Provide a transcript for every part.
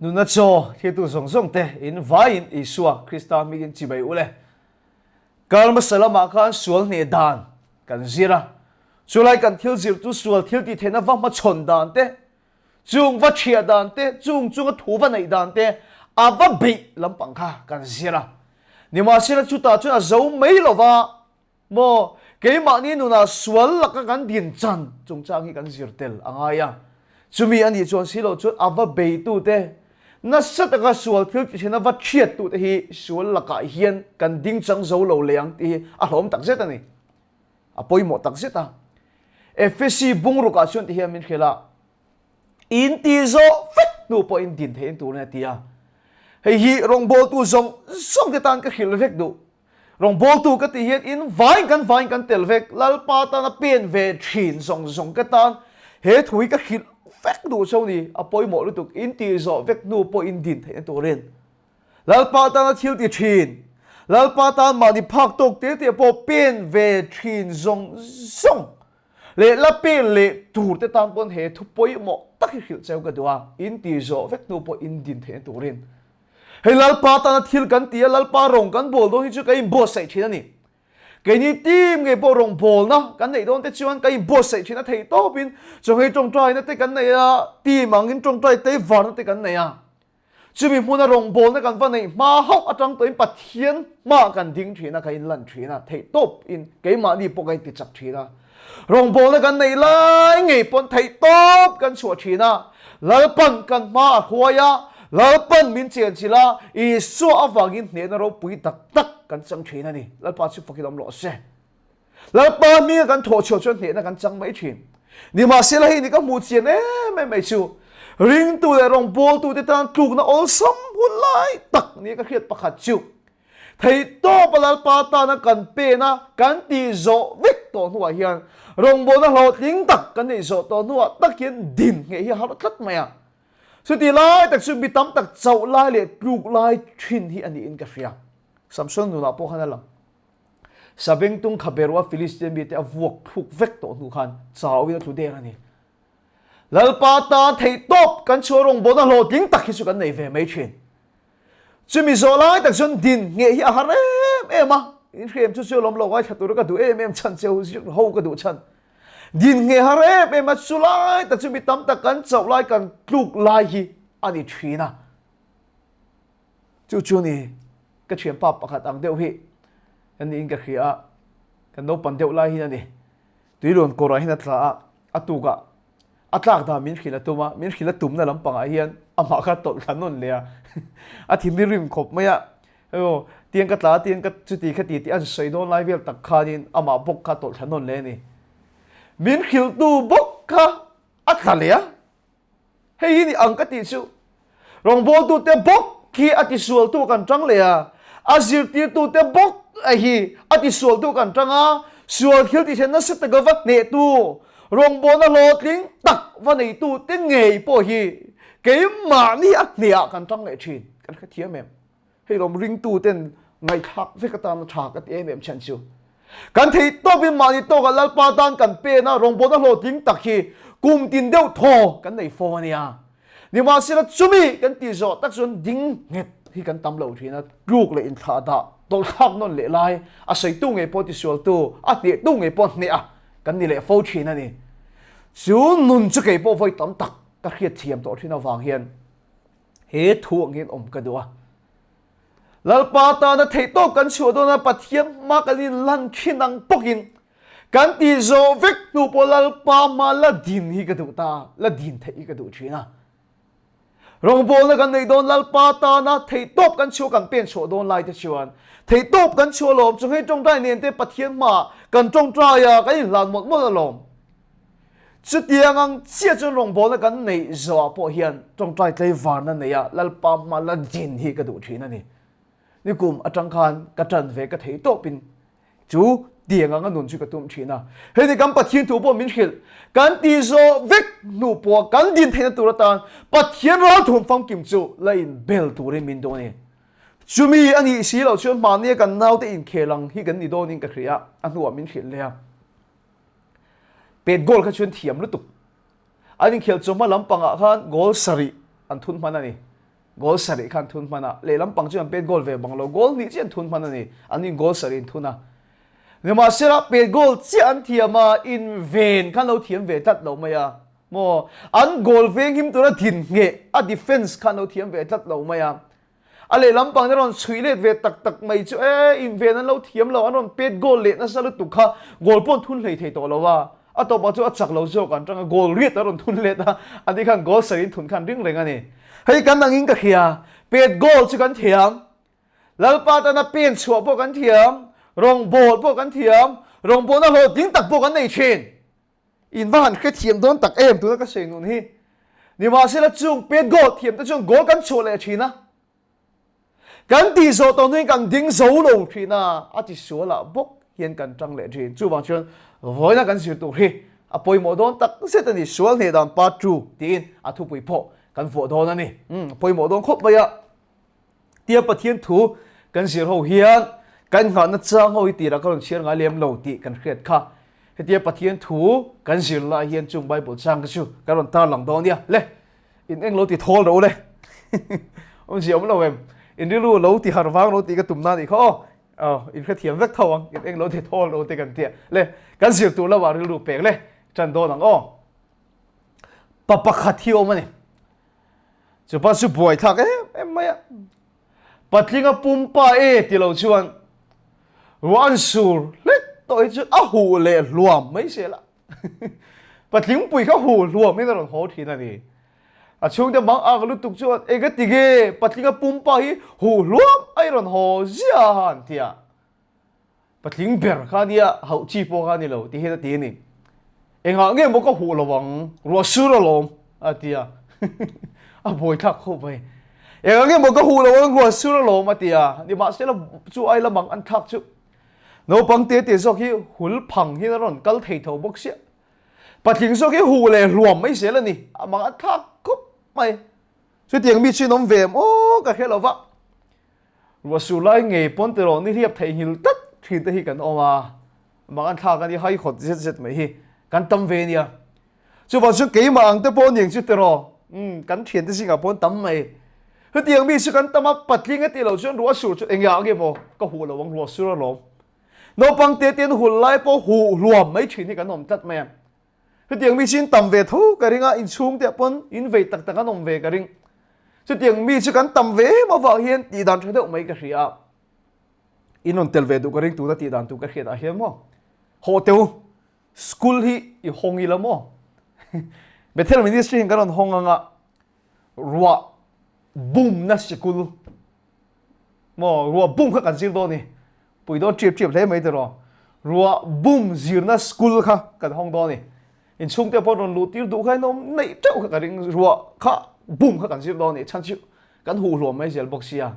Nuna chaw thiltu zawng zawng te in vaiin Isua Krista hmingin chibai u le. Kar hmasa lamah khan sual hneh dan kan zir a, chulai kan thil zir chu sual thil tih theihna va hmachhawn dan te, chung va thiah dan te, chung chunga thu va neih dan te a va beih lampang kha kan zir a. Nimahsela chutah chuan a zo mai lova Maw, keimahni nunah sual laka kan din chan chungchang hi kan zir tel a ngai a. Chumi a nih chuan si loh chuan a va beitute, nasa taka sual thil tihthena va thiattute hi sual lakah hian kan ding chang zo lo leh ang tih hi a hlawm takzet a ni. A pawimawh takzet a. Efesi bungrukah chuan ti hian min hrilh a, In ti zawh vek hnu pawhin din theihin turin a ti a. Hei hi rawngbawltu zawng zawngte tan ka hrilh vek duh. Rawngbawltu ka tih hian in vain kan vain kan tel vek, Lalpa tana pen ve thin zawng zawng ka tan he thu hi ka hrilh vek duh cho ni, a pawimawh lutuk, in tih zawh vek hnu pawh in din theihna turin Lalpa tana thil ti thin, Lalpa tan mahni phak tawk te te pawh pen ve thin zawng zawng leh la pen leh tur te tan pawn he thu pawimawh tak hi hrilh cheu ka duh a, in tih zawh vek hnu pawh in din theihna turin. Hei Lalpa tana thil kan ti a, Lalpa rawng kan bawl dawn hi chu ka inbuatsaih thin a ni. Keini team ngei pawh rawng bawlna kan neih dawn te chuan ka inbuatsaih thin a theih tawpin chawngei tawngtaina te kan nei a, team angin tawngtai tei varna te kan nei a. Chumi hmuna rawng bawlna kan va neih hma hauh atang tawhin Pathian hmaah kan ding thin a, ka inlan thin a, theih tawpin keimahni pawh ka intichak thin a. Rawngbawlna kan neih lai ngei pawn theih tawp kan chhuah thin a, Lalpan kan hma a hruai a, Lalpan min chenchilh a, Isua avangin hnehna ropui tak tak kan chang thin a ni. Lalpa chu fakin awm rawh se. Lalpa hminga kan thawh chhuah chuan hnehna kan chang mai thin. Nimahsela hei ni ka hmuh chian em em mai chu ringtu leh rawngbawltute tan tlukna awlsam hun lai tak nia ka hriat pakhat chu Theihtawpa Lalpa tana kan pen a, kan tih zawh vek tawh hnuah hian rawngbawlna hlawhtling tak kan neih zawh tawh hnuah tak hian din ngheh hi a har tlat mai a. Chuti lai tak chu mi tam tak chauh lai leh tluk lai thin hi a niin ka hria. Samson nunah pawh khan a lang. Sabengtung khaberua Philistian mite a vuak thluk vek tawh hnu khan chauhin a tlu der a ni. Lalpa tan theihtawp kan chhuah rawngbawlna hlawhtling tak hi chu kan nei ve mai thin. Chumi zawh lai tak chuan din ngheh hi a har em em a, in hrem chu chu lawm lo ngaithla tura ka duh em em chhan cheu zir ho ka duh chhan. Din ngheh har em em a, chu lai tak chu mi tam tak kan chauh lai kan tluk lai hi a ni thin a. Chu chu ni ka thianpa pakhat ang deuh hi kan niin ka hria a, kan naupang deuh lai hin a ni. Tuilawn kawrah hian a tla a, a tukah a tlak dan min hrilh a tum a, min hrilh a tumna lampangah hian amah kha tawlh thla nawn leh a, a thinrim rim khawp mai a, aw tiang ka tla tiang ka chuti kha ti tih a sawi dawn lai vel tak khanin amah bawk kha tawlh thla nawn leh a ni. Min hrilhtu bawk kha a tla leh a. Hei hi ni ang ka tih chu. Rawngbawltute bawk hi a tisualtu kan tang leh a, a zirtirtute bawk hi a tisualtu kan tang a, sual thil tih theih nasa taka va hnehtu, rawngbawlna hlawhtling tak va neitute ngei pawh hi keimahni a hnehah kan tang leh thin. Kan hrethiam em? Hei lawm ringtuten ngaihthlak vek atana tha ka ti em em chhan chu. Kan theih tawpin mahni tawkah Lalpa tan kan pen a, rawngbawlna hlawhtling tak hi kum tin deuh thaw kan nei fo a nia. Nimahsela chumi kan tih zawh tak chuan ding nghet hi kan tam lo thin a, tluk leh inthlah dah tawlhthlak nawn leh lai, a sawitu ngei pawh tisualtu, a hnehtu ngei pawh hneh a kan ni leh fo thin a ni. Chu nun chu kei pawh vawi tam tak ka hriatthiam tawh thin avang hian He thu ang hian awm ka duh a. Lalpa tana theihtawp kan chhuah dawn a, Pathian hma kan inlan thin ang bawkin kan tih zawh vek hnu pawh Lalpa hma la din hi ka duh ta, la din theih hi ka duh thin a. Rawngbawlna kan neih dawn Lalpa tana theihtawp kan chhuah kan pen chhuah dawn lai te chuan theihtawp kan chhuah alawm chu hei tawngtai nen te Pathian hmaah kan tawngtai a, kan inhlan mawlh mawlh alawm. Chutiang ang chiah chuan rawngbawlna kan neih zawhah pawh hian tawngtai tlaivarna neia Lalpa hma la din hi ka duh thin a ni. Nikum atang khan ka tan ve ka thei tawpin chu tiang anga nun chu ka tum thin a. Hei ni kan Pathian thu pawh min hrilh, kan tih zawh vek hnu pawha kan din theihna tur atan Pathian ralthum famkim chu la inbel turin min duh a ni. Chumi a nih si loh chuan mahnia kan naute inkhel ang hi kan ni dawnin ka hria a, a hnuah min hrilh leh a. Pet goal kha chuan thiam lutuk. An inkhel chawhma lampangah khan goal sarih an thun hman a ni. Goal sarih khan thun hman a, lehlam pang chu an pet goal ve bang lo, goal hnih chiah an thun hman a ni, an in goal sarih in thun a. Nimahsela pet goal chiah an thiam a, in ven khan lo thiam ve tlat lo mai a, maw? An goal veng him tura din ngheh a defence khan lo thiam ve tlat lo mai a. A lehlam pang te rawn chhuih let ve tak tak mai chu e, inven an lo thiam lo, an rawn pet goal leh nasa lutuk kha goal pawh an thun hlei thei tawh lo a, a tawpah chu a chak lo zawk an tang a, goal riat a rawn thun let a, ani khan goal sarin thun khan ring reng a ni. Hei kan angin ka hria, pet goal chu kan thiam, Lalpa tana pen chhuah pawh kan thiam, rawngbâwl pawh kan thiam, rawngbâwlna hlawhtling tak pawh kan nei thin. In va han hrethiam dawn tak em tuna ka sawi nun hi. Nimahsela chung pet goal thiam te chuan goal kan chhuah leh thin a. Kan tih zawh tawh hnuin kan ding zo lo thin a, a ti sualah bawk hian kan tang leh thin. Chuvang chuan vawiina kan zir tur hi a pawimawh dawn tak zet a ni. Sual hneh dan part 2 tiin a thupui pawh kan vuah dawn a ni. Umm a pawimawh dawn khawp mai a. Tia Pathian thu kan zir ho hian kan nghahna chang ho hi tirah ka rawn chhiar ngai lem lo tih kan hriat kha. Hetia Pathian thu kan zir lai hian chung Bible chang te chu kan rawn tarlang dawn nia. Le, in eng lo ti thawl ro le. Awmzia awm lo em? In rilru lo ti har vang lo tih ka tum na nih kha aw. Aw, in hrethiam vek tho ang, in eng lo ti thawl ro te kan tia. Le, kan zir tur lamah rilru pek le, tan dawn ang aw. Pa pakhat hi awm a ni. Chupa chu buai thlak em em mai a. Patlinga pumpa e ti lo chuan ruah an sur hlek tawh hi chuan a huh leh hluam mai zel a. Patling pui kha huh hluam in a rawn haw thin a ni. A chhungte mang ak lutuk chuan eng ti nge patlinga pumpa hi huh hluam a i rawn haw ziah an ti a. Patling ber kha nia hauh chi pawh kha a ni lo ti hian a ti a ni. Engah nge maw ka huh lo ang, ruah sur alawm a ti a. A buaithlak khawp mai. Engah nge maw ka huh lo ang, ruah sur alawm a ti a. Nimahsela chu ai lamang an thlak chu naupang te te zawk hi hul phang hian a rawn kal thei tho bawk sia. Patling zawk hi huh leh hluam mai zel a ni. A mang an thlak khawp mai. Chutiang mi chu in awm ve em aw ka hre lo va. Ruah sur lai ngei pawn ti rawh nihliap theihnghilh tlat thin te hi kan awm a, mak an thlak a ni hai khawt zet zet mai hi kan tam ve nia. Chuvang chu keimah ang te pawh niang chu ti rawh, umm kan thian te zingah pawn tam mai. Hetiang mi chu kan tam a, patling a tih loh chuan ruah sur chu eng ah nge maw ka huh lo ang ruah sur alawm. Naupang te te an hul lai pawh huh hluam mai thin hi kan awm tlat mai a. Chutiang mi chu in tam ve tho ka ring a, inchhung te ah pawn in vei tak tak an awm ve ka ring. Chutiang mi chu kan tam ve em avang hian tih dan tha deuh mai ka hria a. In rawn tel ve duh ka ring tuna tih dan tur ka hriat ah hian maw. Hawh teh u, school hi i hawng ila maw? Bethel Ministry hian kan rawn hawng anga ruah bumna sikul maw ruah bum kha kan zir dawn ni pui dawn ṭiap ṭiap hle mai tiraw ruah bum zirna school kha kan hawng dawn ni inchhung te pawh rawn luh tir duh kha in awm neih ṭeuh kha ka ring ruah kha bum kha kan zir dawn ni chhan chu kan huh hluam mai zel bawk sia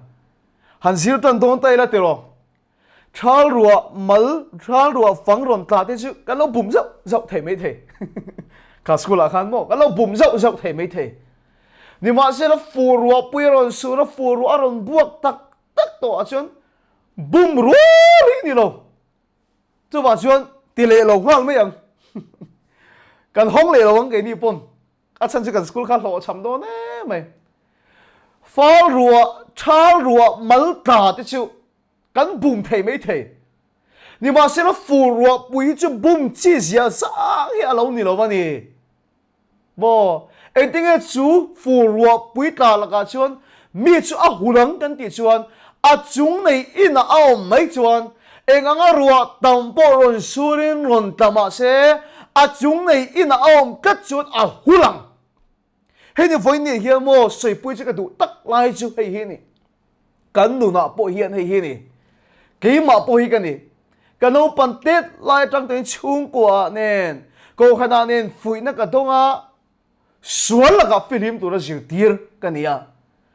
han zir tan dawn ta ila tiraw Thal ruah mal, thal ruah fang rawn tla te chu kan lo bum zauh zauh thei mai thei. Kha school ah khan maw kan lo bum zauh zauh thei mai thei. Nimahsela fur ruah pui a rawn sur a, fur ruah a rawn buak tak tak tawh ah chuan bum rual hi ni lo. Chuvah chuan ti leh lo nghal mai ang. Kan hawng leh lo ang keini pawn. A chhan chu kan school kha hlawhchham dawn em mai. Fal ruah, thal ruah, mal tla te chu kan bum thei mai thei. Nimahsela fur ruah pui hi chu bum chi zia zang hi a lo ni lo a ni. Maw, engtinge chu fur ruah pui tla lakah chuan mi chu a hul ang kan tih chuan a chung nei inah a awm mai chuan Eng anga ruah tam pawh rawn surin rawn tla mah se, a chung nei inah a awm tlat chuan a hul ang. Hei ni vawiin hian maw sawipui chu ka duh tak lai chu hei hi a ni. Kan nunah pawh hian hei hi a ni. Keimah pawh hi ka ni. Ka naupan tet lai atang tawhin chhungkuaah nen, kohhranah nen fuihna ka dawng a, Sual lakah fihlim tura zirtir ka ni a,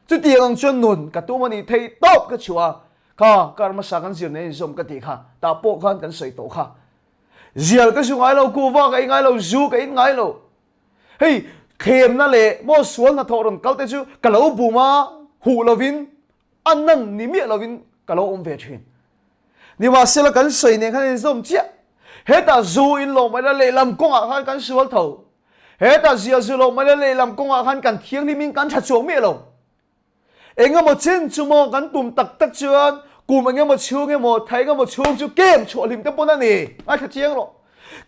chutiang ang chuan nun ka tum a nih theih tawp ka chhuah a, kha kar hmasa kan zir nen inzawm ka tih kha, tah pawh khan kan sawi tawh kha. Zial ka zu ngai lo, kuhva ka in ngai lo, zu ka in ngai lo. Hei thlemna leh maw sual hnathawh rawn kal te chu ka lo bum a, huh lovin, a nan ni miah lovin ka lo awm ve thin. Nimahsela kan sawi nen khan inzawm chiah. Hetah zu in lawm mai la lehlam kawngah khan kan sual tho. Hetah zial zu lo mai la lehlam kawngah khan kan thianghlim in kan tha chuang miah lo. Engemaw chen chu maw kan tum tak tak chuan kum engemaw chhung emaw thla engemaw chhung chu kem chhuah hlim te pawn a ni. Ngaithla chiang rawh.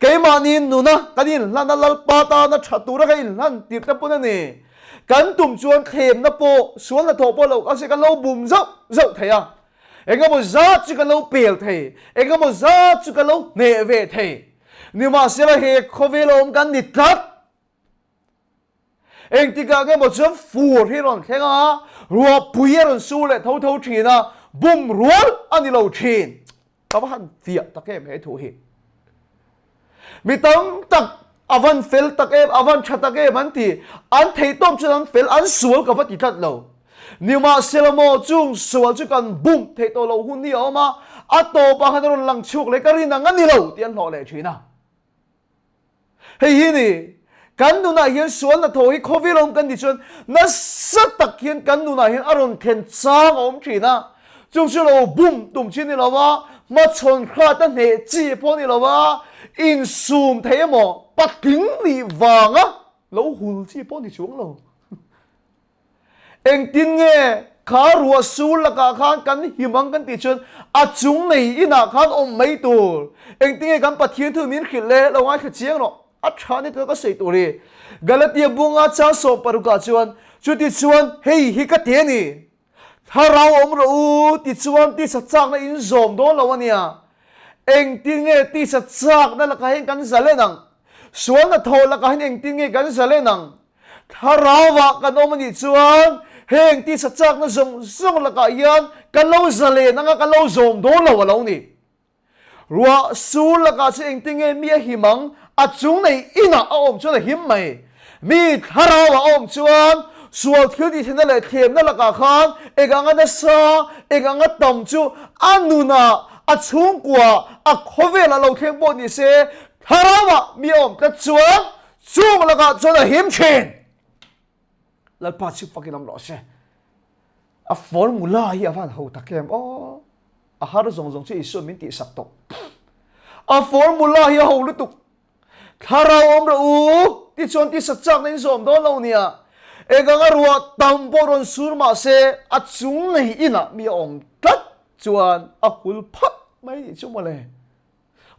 Keimahni nuna kan inhlan a Lalpa tana tha tura kan inhlan tirh te pawn a ni. Kan tum chuan thlemna pawh sual hnathawh pawh lo kal se kan lo bum zauh zauh thei a. Engemaw zat chu kan lo pel thei, engemaw zat chu kan lo hneh ve thei. Nimahsela he khawvel a awm kan ni tlat. Engtikah nge maw chuan fur hi rawn thleng a, ruahpui a rawn sur leh tho tho thin a, bum rual a ni lo thin. Ka va han fiah tak em he thu hi. Mi tam tak a van fel tak em, a van tha tak em an ti, an theihtawp chuan an fel, an sual ka va ti tlat lo. Nimahsela maw chung sual chu kan bum theih tawh loh hun hi a awm a, a tawpah khan a rawn lang chhuak leh ka rin ang a ni lo tih an hlawh leh thin a. Hei hi ni, kan nunah hian sual hnathawh hi khawvel awm kan tih chuan nasa tak hian kan nunah hian a rawn thlen chang a awm thin a. Chung chu lo bum tum chi ni lo va, hmachhawn hrat a hneh chi pawh ni lo va, insum thei emaw patling nih vanga lo hul chi pawh ni chuang lo. Engtin nge kha ruah sur lakah khan kan him ang kan tih chuan a chung nei inah khan awm mai tur. Engtin nge kan Pathian thu min hrilh le? Lo ngaithla chiang rawh. A tha ni tawh ka sawi tur hi. Galatia bunga chang 16 ah chuan chuti chuan hei hi ka ti a ni. Thlarau awm rawh u tichuan tisa chakna in zawm dawn lo a nia. Engtin nge tisa chakna lakah hian kan zalen ang? Sualna thawh lakah hian engtin nge kan zalen ang? Thlarauah kan awm a nih chuan heng tisa chakna zawng zawng lakah hian kan lo zalen anga kan lo zawm dawn lo a lo ni. Ruah sur lakah chu engtin nge mi a him ang? A chung nei inah a awm chuan a him mai. Mi thlarauah a awm chuan sual thil tihthlenna leh thlemna lakah khan eng anga nasa, eng anga tam chu a nunah, a chhungkuaah, a khawvelah lo thleng pawh ni se, thlarauah mi a awm tlat chuan Chung lakah chuan a him thin. Lalpa chu fakin awm rawh se. A formula hi a van ho tak em aw. A har zawng zawng chu Isua min tihsak tawh. A formula hi a ho lutuk. Thlarau awm rawh u, tichuan tisa chakna in zawm dawn lo nia. Eng anga ruah tam pawh rawn sur mah se a chung nei inah mi a awm tlat chuan a hul phak mai nih chu mawle.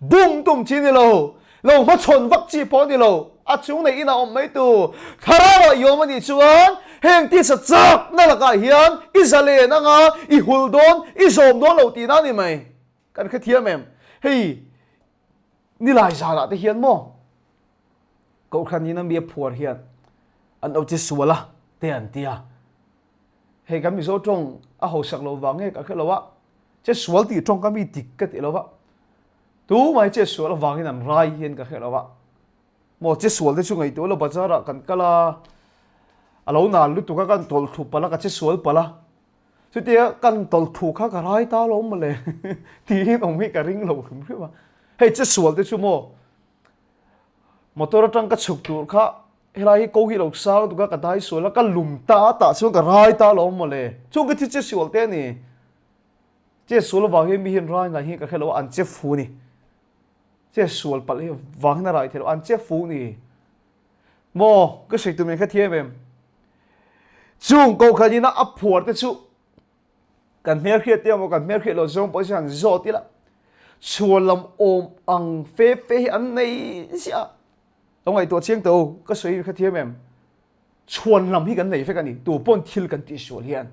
Bum tum chi ni lo, lo hmachhawn vak chi pawh ni lo, a chung nei inah awm mai tu thlarauah i awm a nih chuan heng tisa chakna lakah hian i zalen anga i hul dawn, i zawm dawn lo tihna a ni mai. Kan hrethiam em? Hei nilai zanah te hian maw Kohhran in a mi a phuar hian an lo che sual a te an ti a. Hei kan Mizo tawng a hausak lo vang nge ka hre lo a, che sual tih tawng ka mi dik ka ti lo va, tu mai che sual avangin an rai hian ka hre lo va, maw che sual te chu ngaihtuah lo bazar ah kan kal a, a lo nal lutuk a kan tawlh thu palh a ka che sual palh a, chutia kan tawlh thu kha ka rai ta lo mawle tiin awm hi ka ring lo hrim hrim a, hei che sual te chu maw motor atang ka chhuk tur kha Helai hi ko hi lo sang tuk a, ka dai sual a, ka lum ta a, tah chuan ka rai ta alawm mawle. Chung ka thi che sual te a ni. Che sual avang hian mi hian rai ngai hi ka hre lo a, an che fu ni. Che sual palh hi vang hian a rai thei lo, an che fu ni. Maw, ka sawi tum in ka thiam em? Chung kohhran ina a phuar te chu kan hmelhriat te emaw kan hmelhriat lo zawng pawh hi han zawt ila, chhuan lam awm ang fe fe hi an nei ziah a. Lo ngaihtuah chiang tawh u, ka sawi kha thiam em? Chhuan lam hi kan nei vek a ni, tu pawn thil kan tihsual hian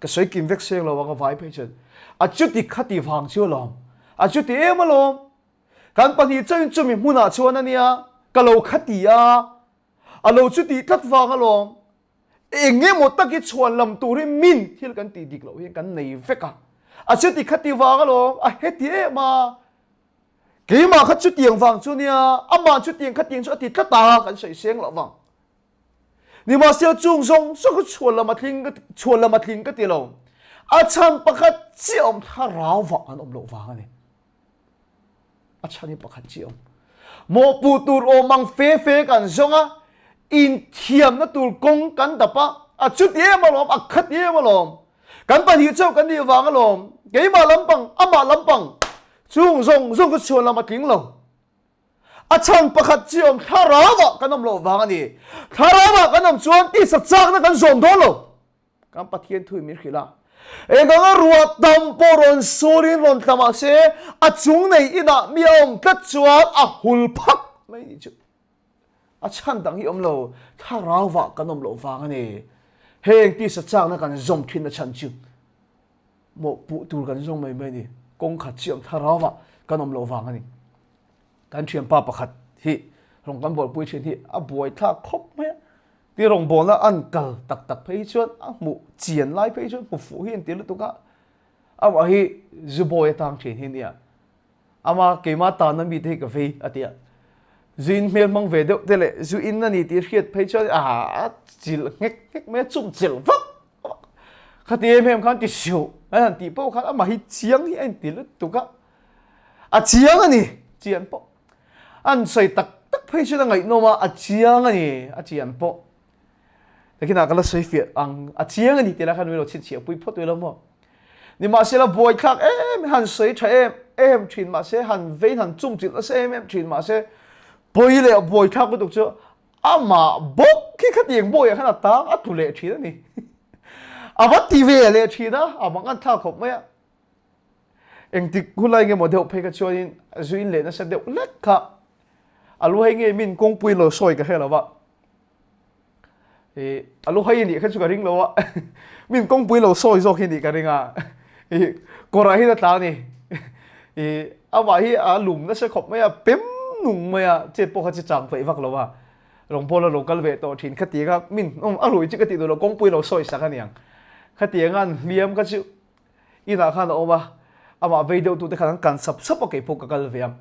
ka sawi kim vek seng lo ang a vai phei chuan a chuti kha ti vang chu alawm, a chuti em alawm, kan pahnih chauhin chumi hmunah chuan a nia, ka lo kha ti a, a lo chuti tlat vang alawm, eng emaw tak hi chhuan lam tur hi min thil kan tih dik loh hian kan nei vek a, a chuti kha ti vang alawm, a heti em a. Keimah kha chutiang vang chu nia, amah chutiang khatiang chu a ti tlat a, kan sawi seng loh vang. Nimahsela chung zawng zawng kha chhuan lam a tling ka chhuan lam a tling ka ti lo. A chhan pakhat chiah awm thlarau vah an awm loh vang a ni. A chhan hi pakhat chiah awm. Mawhpuh tur awm ang fe fe kan zawng a, inthiamna tur kawng kan dap a, a chuti em alawm, a khati em alawm. Kan pahnih chauh kan nih vang alawm, keimah lampang, amah lampang, chung zawng zawng chu chhuan lam a tling lo. A chhan pakhat chi awm thlarauah kan awm loh vang a ni. Thlarauah kan awm chuan tisa chakna kan zawm dawn lo. Kan Pathian thu in min hrilh a. Eng anga ruah tam pawh rawn surin rawn tla mah se, a chung nei inah mi a awm tlat chuan a hul phak mai nih chu. A chhan dang hi awm lo, thlarauva kan awm loh vang a ni. Heng tisa chakna kan zawm thin a chhan chu mawhpuh tur kan zawng mai mai a ni. Kawng khat chiang thlarauva kan awm loh vang a ni. Kan thianpa pakhat hi rawng kan bualpui thin hi a buai thlak khawp mai a. Ti rawngbawlna an kal tak tak phei hi chuan a hmuh chian lai phei chuan hmu fuh hi an ti lutuk a. Amah hi zu bawi atang thin hi nia. Ama keima tana mite hi ka vei a ti a. Zu in hmel hmang ve deuh te leh zu in a ni tih hriat phei chuan a a chilh nghek nghek mai a, chum chilh vak vak. Khati em em khan ti suh an han tih pawh khan amah hi chiang hi a inti lutuk a. A chiang a ni chian pawh. An sawi tak tak phei chuan a ngaihnawm a, a chiang a ni a chian pawh. Takinah ka la sawi fiah ang, a chiang a ni tih lai khan min lo chhinchhiah pui phawt ila maw. Nimahsela buaithlak em han sawi tha em em thin mahse han vein han chungchilh nasa em em thin mahse pawi leh buaithlak lutuk chu amah bawk khi khatiang bawiah khan a tang a tlu leh thin a ni. A va ti ve leh thin a, a mang an thlak khawp mai a. Engtik hunlai nge maw deuh phei kha chuanin zu in leh nasa deuh lek kha a lu hei nge min kawngpui lo sawi ka hre lo va. I a lu hai nih kha chu ka ring lo a min kawngpui lo sawi zawk hi nih ka ring a i kawrah hian a tla a ni i amah hi a lum nasa khawp mai a pem nung mai a chet pawh kha chu chang peih vak lo a rawngbawl a lo kal ve tawh thin khatiang a min a rui chu ka tih duh lo kawngpui lo sawi sak a niang khatiang a an hliam kha chu Inah khan a awm a, amah vei deuh tute khan an kan sap sap a, kei pawh ka kal ve a.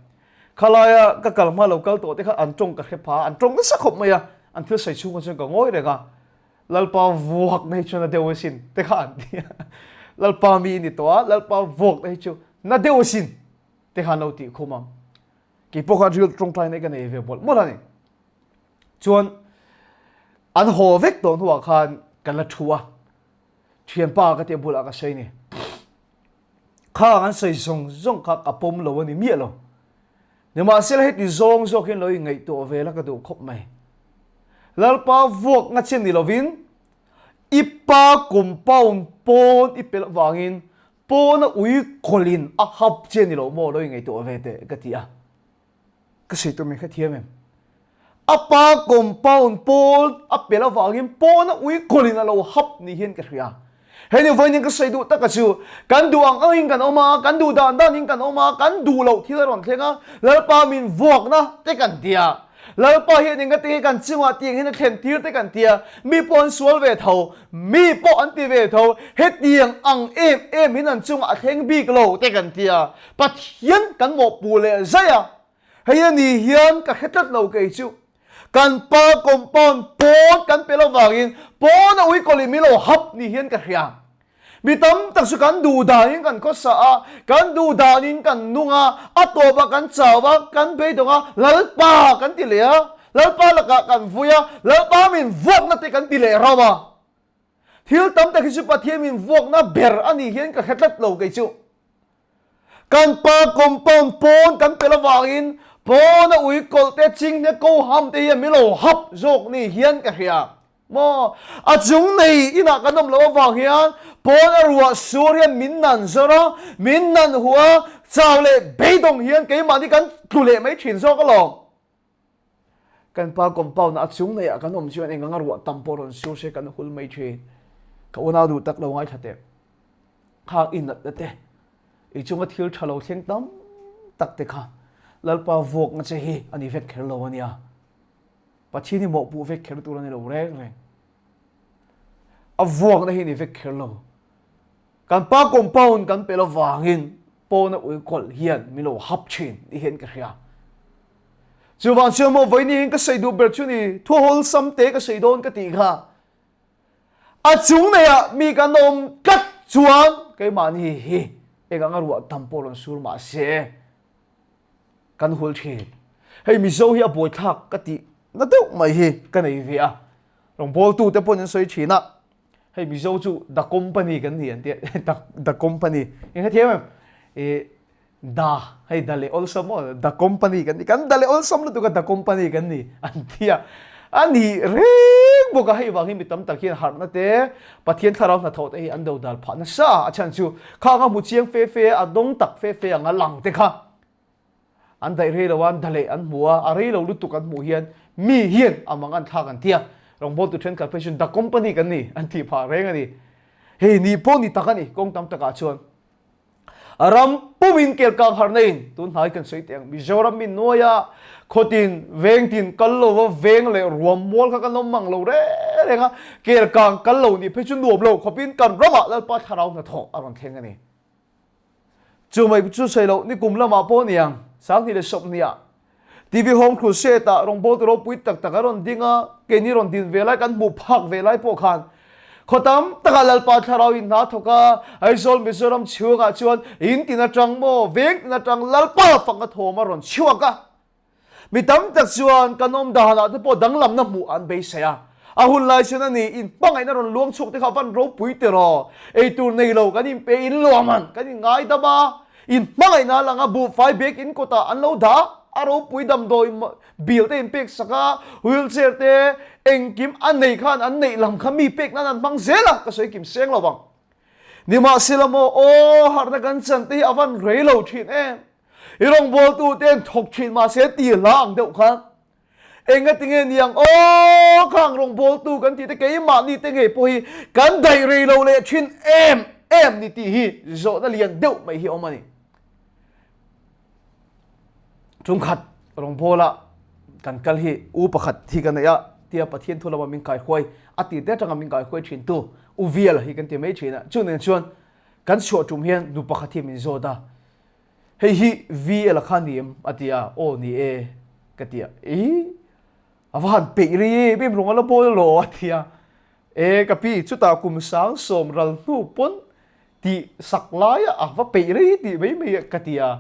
Khalaia ka kal hma lo kal tawh te khan an tawng ka hre pha a, an tawng nasa khawp mai a, an thil sawi chhungah chuan ka ngawi reng a, Lalpa vuakna hi chu na deuh asin te kha an ti a, Lalpa mi i ni tawh a, Lalpa vuakna hi chu na deuh asin te kha an lo tih khum a. Kei pawh khan ril tawngtaina hi ka nei ve mawlh mawlh a ni. Chuan an haw vek tawh hnuah khan ka la thu a. Thianpa ka tih bulah ka sawi ni. Khang an sawi zawng zawng kha ka pawm lo a ni miah lo. Nimahsela heti zawng zawk hian lo inngaihtuah ve la ka duh khawp mai. Lalpa vuak nga che ni lovin i pa compound pawn i pelh vangin pawna ui kawlhin a hap che ni lo maw lo inngaihtuah ve teh ka ti a. Ka sawi tur min hrethiam em? A pa compound pawn a pel avangin pawn a ui kawlhin a lo hap ni hian ka hria. Hei ni vawiin ka sawi duh taka chu kan duh ang angin kan awm a, kan duh dan danin kan awm a, kan duh loh thil a rawn thleng a, Lalpa min vuakna te kan ti a. Lalpa hian engati nge kan chungah tiang hian a thlen tir te kan ti a, mi pawh an sual ve tho, mi pawh an ti ve tho, hetiang ang em em in an chungah a thleng bik lo te kan ti a. Pathian kan mawhpuh leh zai a, hei a ni hian ka hre tlat lo kei chu. Kan pa compound pawn kan pe lovangin pawn a uikawl in min lo hap ni hian ka hria. Mi tam tak chu kan duh danin kan khawsa a, kan duh danin kan nung a, a tawpah kan chau a, kan beidawng a, Lalpa kan ti leh a, Lalpa lakah kan vui a, Lalpa min vuakna te kan ti leh rauh a. Thil tam tak hi chu Pathian min vuakna ber a nih hian ka hre tlat lo kei chu. Kan pa compound pawn kan pel avangin pawn a ui kawlh te chinghne ko ham te hian min lo hap zawk ni hian ka hria. Maw? A chung nei inah kan awm loh avang hian pawn a ruah sur hian min nan zawr a, min nan huh a, chau leh beidawng hian keimahni kan tlu leh mai thin zawk alawm. Kan pa compound a chung nei ah kan awm chuan eng anga ruah tam pawh rawn sur se kan hul mai thin. Ka unau duh tak lo ngaithla teh. Khang i natna te, i chunga thil tha lo thleng tam tak te kha Lalpa vuakna che hi a ni vek kher lo a nia. Pathian hi mawhpuh vek kher tur a ni lo reng reng. A vuakna hi a ni vek kher lo. Kan pa compound kan pel avangin pawna ui kawlh hian min lo hap thin ti hian ka hria. Chuvang chuan maw vawiin hian ka sawi duh ber chu ni thu hawlsam te ka sawi dawn ka tih kha a chung neiah mi kan awm tlat chuan keimahni hi eng anga ruah tam pawh rawn sur mah se kan hul thin. Hei Mizo hi a buaithlak ka tih na deuh mai hi ka nei ve a. Rawngbawltute pawhin an sawi thin a. Hei Mizo chu the company kan ni an tia the the company eng hrethiam em i da hei da leh awlsam aw the company kan ni kan da leh awlsam lutuk a the company kan ni an tia. A ni reng bawk a, hei vang hi mi tam tak hian harhna te, Pathian thlarau hnathawh te hi an do dal phah nasa a, a chhan chu khang a hmu chiang fe fe, a dawng tak fe fe anga lang te kha an daih rei lo a, an da leh an hmu a, a rei lo lutuk an hmuh hian mi hian a mang an thlak an ti a, rawngbawltu thenkhat phei chuan the company kan ni an tih phah reng a ni. Hei ni pawh ni tak a ni kawng tam takah chuan. Ram pumin kelkang harna in tun hnai kan sawi teh ang. Mizoram mi nuaia khawtin vengtin kal lova veng leh ruam mual kha kan awm mang lo reng reng a, kelkang kal lo nih phei chu nuam lo khawpin kan ramah Lalpa thlarau hnathawh a rawn thleng a ni. Chu mai chu sawi loh nikum lamah pawh niang 20 leh 20 ah TV Home Crusade ah rawngbawltu ropui tak tak a rawn ding a, keini rawn din ve lai kan hmuh phak ve lai pawh khan khaw tam takah Lalpa thlarau in hna thawk a, Aizawl Mizoram chhungah chuan in tin atang maw veng tin atang Lalpa fakna thawm a rawn chhuak a. Mi tam tak chuan kan awm danah te pawh danglamna hmuh an beisei a, a hun lai chuan a ni in hmangaihna rawn luang chhuak te kha van ropui ti raw, eitur nei lo kan inpe in luam kan inngaidam a, in hmangaihna a lang a, buhfai bag in kawtah an lo dah a, a ropui damdawi bill te in pek sak a, wheelchair te engkim a nei khan an neih lam kha mi pek nan an hmang zel a, ka sawi kim seng lo vang. Nimahsela maw, aw harhna kan chan te hi a van rei lo thin em. I rawngbawltu te an thawk thin mahse ti hla ang deuh khan enga tinge niang aw khang rawngbawltu kan tih te keimahni te ngei pawh hi kan daih rei lo leh thin em em ni tih hi zawhna lian deuh mai hi awm a ni. Chungkhat rawngbawla kan kal hi u pakhat hi ka nei a tia Pathian thu lama min kaihuai a tir te atanga min kaihuai thin tu u Vial hi kan ti mai thin a chu nen chuan kan chhuah tum hian nu pakhat hi min zawt a. Hei hi VL a kha ni em? a ti a, Aw ni e ka ti a, Ih a va han peih rei em em rawng a la bawl lo a ti a, E ka pi chutah kum 70 ral hnu pawn tih sak laia a va peih rei tih mai mai a ka ti a,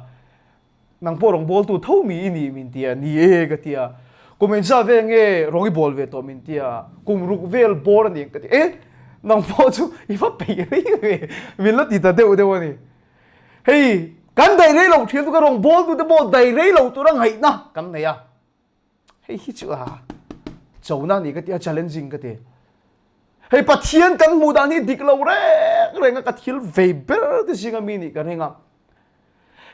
Nang pawh rawng bawltu tho mi i ni min ti a, Ni e ka ti a, Kum engzah vel nge rawng i bawl ve tawh min ti a, Kum ruk vel bawr a ni ka ti a, E nang pawh chu i va peih rei ve min la ti ta deuh deuh a ni. Hei, kan daih rei lo thian chu ka rawngbawltu te pawh daih rei lo tura ngaihna kan nei a. Hei hi chu a chona ni ka ti a, challenging ka ti. Hei Pathian kan hmuh dan hi dik lo reng reng a ka thil vei ber te zinga mi nih ka ring a.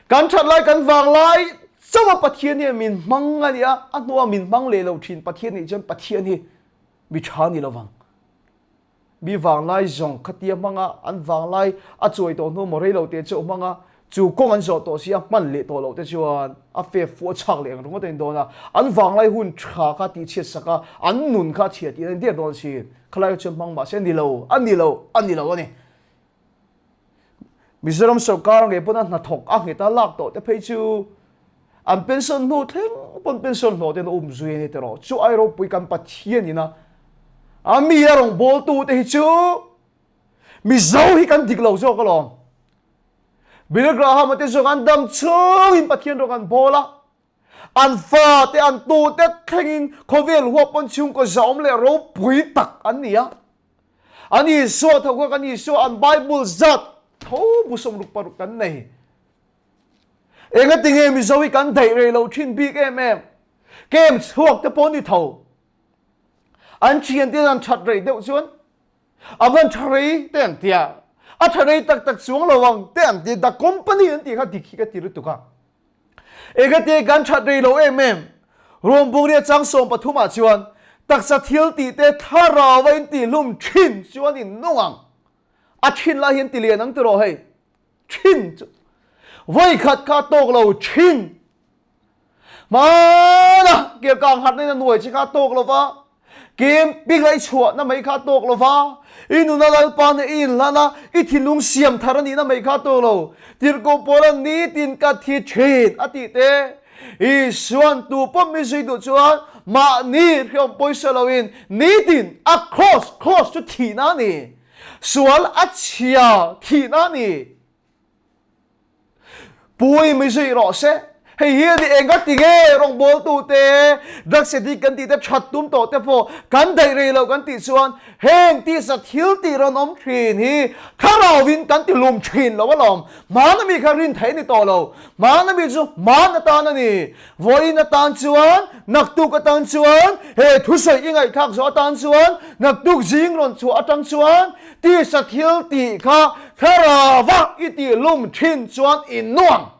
Kan that lai kan vang lai chauh a Pathian hian min hmang a nia, a hnua min hmang leh lo thin Pathian nih chuan Pathian hi mi tha ni lovang. Mi vanglai zawng khatia hmanga an vanglai a chuai tawh hnu maw reilo te chauh hmanga chu kawng an zawh tawh si a hman leh tawh loh te chuan a fe fuh a chhak leh ang ringawt a in dawn a, an vanglai hun tha kha tihchhiat sak a, an nun kha a chhia tih an in der dawn si. Khalai chuan hmang mahse a ni lo, a ni lo, a ni lo a ni. Mizoram sorkar ngei pawn a hnathawk a nghet a lak tawh te phei chu an pension hnu thleng pawn pension hlawh ten a um zui a ni tiraw. Chu ai ropui kan Pathian ina a mi a rawngbawltu te hi chu Mizo hi kan dik lo zawk alawm. Billy Graham-a te zawk an dam chungin Pathian rawng an bawl a, an fa te an tu te thlengin khawvel huap pawn chhungkaw zahawm leh ropui tak an ni a. An Isua tho kha kan Isua an Bible zat tho bu 66 kan nei. Enga tinge Mizo hi kan daih rei lo thin bik em em. Kem chhuak te pawh ni tho. An thian te an that rei deuh chuan a van tha rei te an tia. A tha rei tak tak chuang lo ang te an ti. The company an ti kha dik hi ka ti lutuk a. Engati kan that rei lo em em? Rom bukria chang 13 ah chuan taksa thil tih te thlarau a in tih hlum thin chuan in nung ang. A thin lai hian ti lian ang tiraw hei. Thin chu voi khat kha tawk lo thin. Hmana kelkang harhna in a nuai che kha tawk lo va. Camping a i chhuahna mai kha tawk lo va, i nuna Lalpa nen i inhlan a, i thinlung siam thar a nihna mai kha tawk lo. Tirhkoh Paula nitin ka thi thin a tih te, Isuan tu pawh mi zui duh chuan mahni hreawm pawisa loin nitin a cross, cross chu thihna a ni, sual a chhia thihna a ni. Pui mi zui rawh se. Hei hi a ni eng ka ti nge rawngbawltute, drugs addict kan tihte that tum tawh te pawh kan daih rei loh kan tih chuan heng tisa thil tih rawn awm thin hi thlarauin kan ti hlum thin lo alawm. Hmana mi kha rin theih a ni tawh lo. Hmana mi chu hman atan a ni. Vawiin atan chuan, naktuk atan chuan, he thusawi i ngaihthlak zawh atan chuan, naktuk zing rawn chhuah atang chuan tisa thil tih kha thlarauva i tih hlum thin chuan i nuam.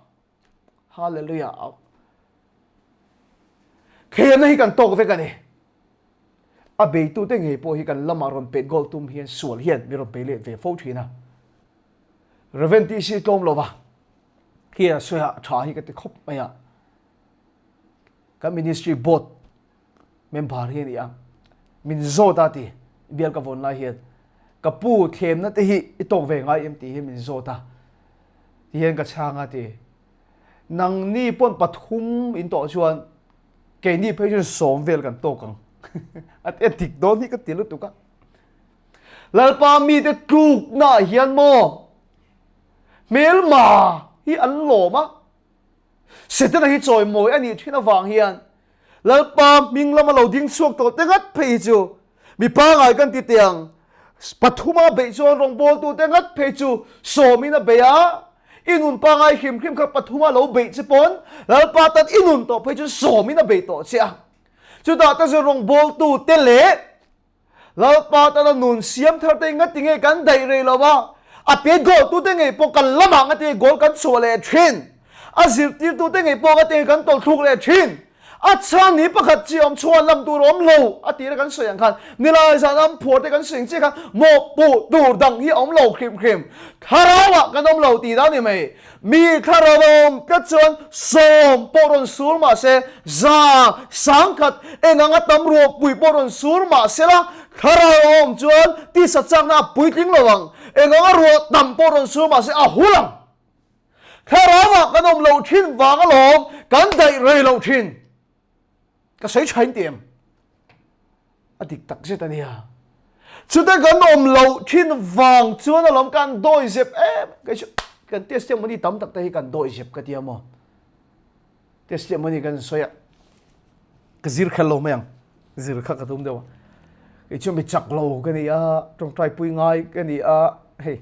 Hallelujah. Thlemna hi kan tawk vek a ni. A beitute ngei pawh hi kan lamah rawn pet goal tum hian sual hian mi rawn pe let ve fo thin a. Rev. TC tlawm lova hi a sawi a tha hi ka ti khawp mai a. Kan ministry board member hi a ni a. Min zawt a ti bial ka vawn lai hian ka pu thlemna te hi i tawk ve ngai em tih hi min zawt a. Ti hian ka chhang a ti. Nangni pawn pathum in tawh chuan keini phei chuan sawm vel kan tawk ang. A ti a dik dawn hi ka ti lutuk a. Lalpa mite tluknaah hian maw hmelma hi an lawm a, Setana hi chawimawi a nih thin avang hian Lalpa hming lama lo ding chhuak tawh te ngat phei hi chu mi pangai kan ti teh ang. Pathuma beih chuan rawngbawltute ngat phei chu sawmin a bei a, i nun pangai hrim hrim kha pathuma lo beih che pawn Lalpa tan i nun tawh phei chu sawmin a bei tawh che a. Chutah te chuan rawngbawltute leh Lalpa tana nun siam thar te ngati nge kan daih rei lo a, a pet goal tute ngei pawh kan lamah ngati nge goal kan chhuah leh thin, a zirtirtute ngei pawh ngati nge kan tawlhthluk leh thin, a chhan hi pakhat chi awm chhuan lam tur awm lo a tira kan sawi ang khan nilai zan am phuar te kan sawi ang chiah khan mawhpuh tur dang hi a awm lo hrim hrim, thlarauah kan awm lo tih dan ni mai. Mi thlarau a awm tlat chuan sawm pawh rawn sur mah se, za, sangkhat, eng anga tam ruahpui pawh rawn sur mah se la, thlarau a awm chuan tisa chakna a puitling lo ang. Eng anga ruah tam pawh rawn sur mah se a hul ang. Thlarauah kan awm loh thin vang alawm kan daih rei loh thin. Ka sawi tha in ti em? A dik tak zet a nia. Chute kan awm loh thin vang chuan alawm kan dawi zep em. Kei chu kan testimony tam tak te hi kan dawi zep ka tia maw. Testimony kan sawi a ka zir kher lo mai ang. Zir kha ka tum deuh a. Kei chu mi chak lo ka ni a, tawngtai pui ngai ka ni a, hei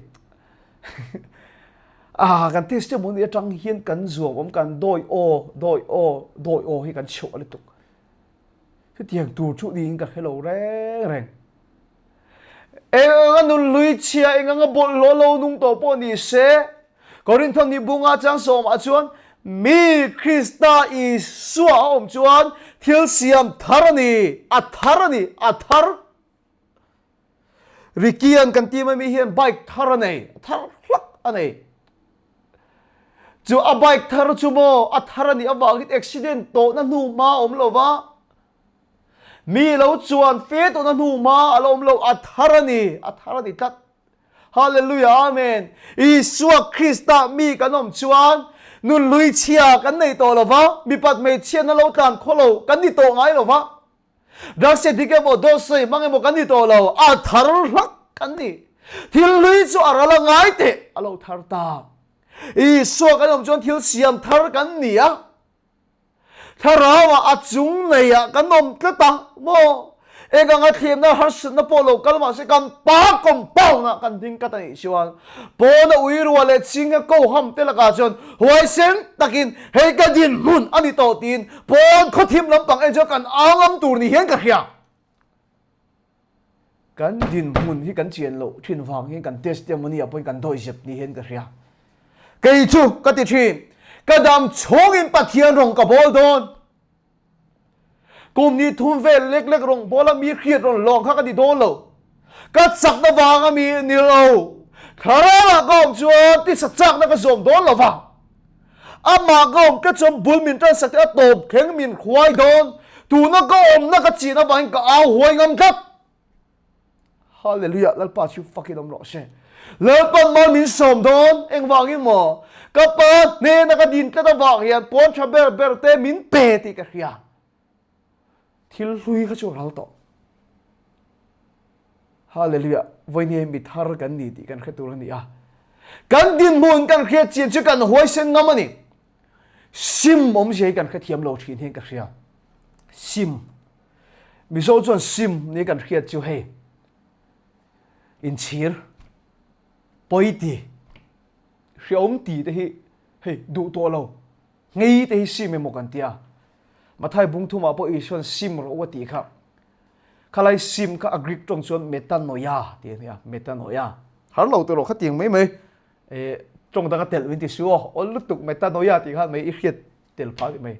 ah kan testimony atang hian kan zuam awm kan dawi aw dawi aw dawi aw hi kan chhuah lutuk. Chutiang tur chu niin ka hre lo reng reng. Eng anga nun lui chhia, eng anga bawlhhlawh lo nung tawh pawh ni se, Korinthon ni bunga chang sawmah chuan mi Krista Isua a awm chuan thil siam thar a ni, a thar a ni, a thar. Ricky-a'n kan team ami hian bike thar a nei, a thar hlak a nei. Chu a bike thar chu maw a thar a nih avangin accident tawhna hnu hma a awm lo va, mi lo chuan fe tawhna hnu hma a la awm lo, a thar a ni, a thar a ni tlat. Hallelujah, Amen. Isua Krista mi kan awm chuan nun lui chhia kan nei tawh lo va, mipat hmeichhiatna lo tlan khaw lo kan ni tawh ngai lo va. Drugs dik emaw dawt sawi hmang emaw kan ni tawh lo, a thar hlak kan ni. Thil hlui chu a ral a ngai teh a lo thar ta. Isua kan awm chuan thil siam thar kan ni a, thlarauah a chung neiah kan awm tlat a maw? Eng anga thlemna harsatna pawh lo kal mahse kan pa compound ah kan ding tlat a nih chuan pawna ui ruah leh chinga ko ham te lakah chuan huaisen takin hei ka dinhmun a ni tawh tiin Pawn khawthim lampang en chuan kan au ngam tur ni hian ka hria. Kan dinhmun hi kan chian loh thin vang hian kan testimony ah pawhin kan dawi zep ni hian ka hria. Kei chu ka ti thin, ka dam chhungin Pathian rawng ka bawl dawn. Kum ni thum vel lek lek rawng bawl a mi hriat rawn lawng kha ka ti dawn lo. Ka chakna vanga mi ni lo. Thlarauah ka awm chuan tisa chakna ka zawm dawn lo vang. Amah ka awm tlat chuan bul min tansak te a tawp thleng min hruai dawn. Tuna ka awmna ka chin avangin ka au huai ngam tlat. Hallelujah, Lalpa chu fakin awm rawh se. Lalpan mal min sawm dawn, engvangin maw? Ka pa hnena ka din tlat avang hian pawn tha ber ber te min pe tih ka hria. Thil hlui kha chu ral tawh. Hallelujah, vawinia mi thar kan ni tih kan hre tur a ni a. Kan dinhmun kan hriat chian chu kan huaisen ngam a ni. Sim awmzia hi kan hrethiam lo thin hian ka hria. Sim. Mizo chuan sim ni kan hriat chu hei inchhir, pawiti, hreawm ti te hi hei duh tawh lo, ngei te hi sim emaw kan tia. Mathai bung thumah pawh Isuan sim rawh u a tih kha. Khalai sim kha a Greek tawng chuan metanoia tih a nia, metanoia. Har lo tawh rawh khatiang mai mai. E tawng danga telh min ti su aw, awl lutuk metanoia tih khan mai i hriat tel phah tih mai.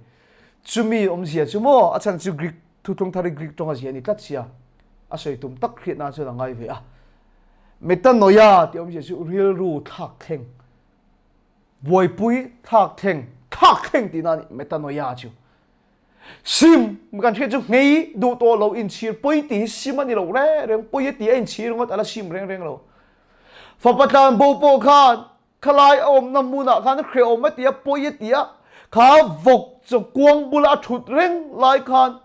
Chumi awmzia chu maw a chhan chu Greek thuthlung thar hi Greek tawng a zia a ni tlat sia. A sawi tum tak hriat nan chuan a ngai ve a. Metanoia tih awmzia chu rilru thlak thleng, buaipui thlak thleng, thlak thleng tihna a ni metanoia chu. Sim kan hriat chu nghei duh tawh lo inchhir pawi tih hi sim a ni lo reng reng, pawi a tih a inchhir ngawt a la sim reng reng lo. Fapa tlan bo pawh khan khalai a awmna hmunah khan hrehawm a ti a, pawi a ti a, kha vawk chaw kuang bula a thut reng lai khan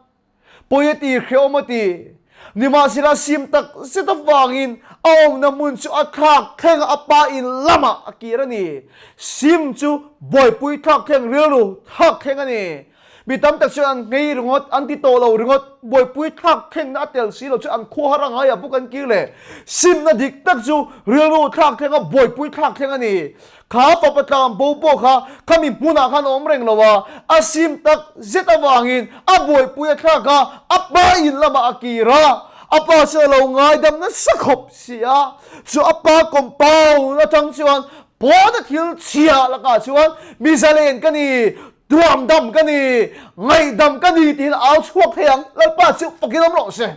pawi a ti, hrehawm a ti. Nimahsela sim tak zet avangin a awmna hmun chu a thlak thleng a, a pa in lamah a kir a ni. Sim chu buaipui thlak thleng rilru thlak thleng a ni. Mi tam tak chuan an nghei ringawt, an ti tawh lo ringawt, buaipui thlak thlengna a tel si lo chu an khuahar a ngaiah bawk an kir leh. Simna dik tak chu rilru thlak thleng a, buaipui thlak thleng a ni. Kha fapa tlang bo pawh kha khami hmunah khan a awm reng lo a, a sim tak zet avangin a buaipui a thlak a, a pa in lamah a kir a, a pa chuan a lo ngaidam nasa khawp si a, chu a pa compound atang chuan pawna thil chhia lakah chuan mi zalen ka ni, tuamdam ka ni, ngaihdam ka ni tiin au chhuak thei ang, Lalpa chu fakin awm rawh se.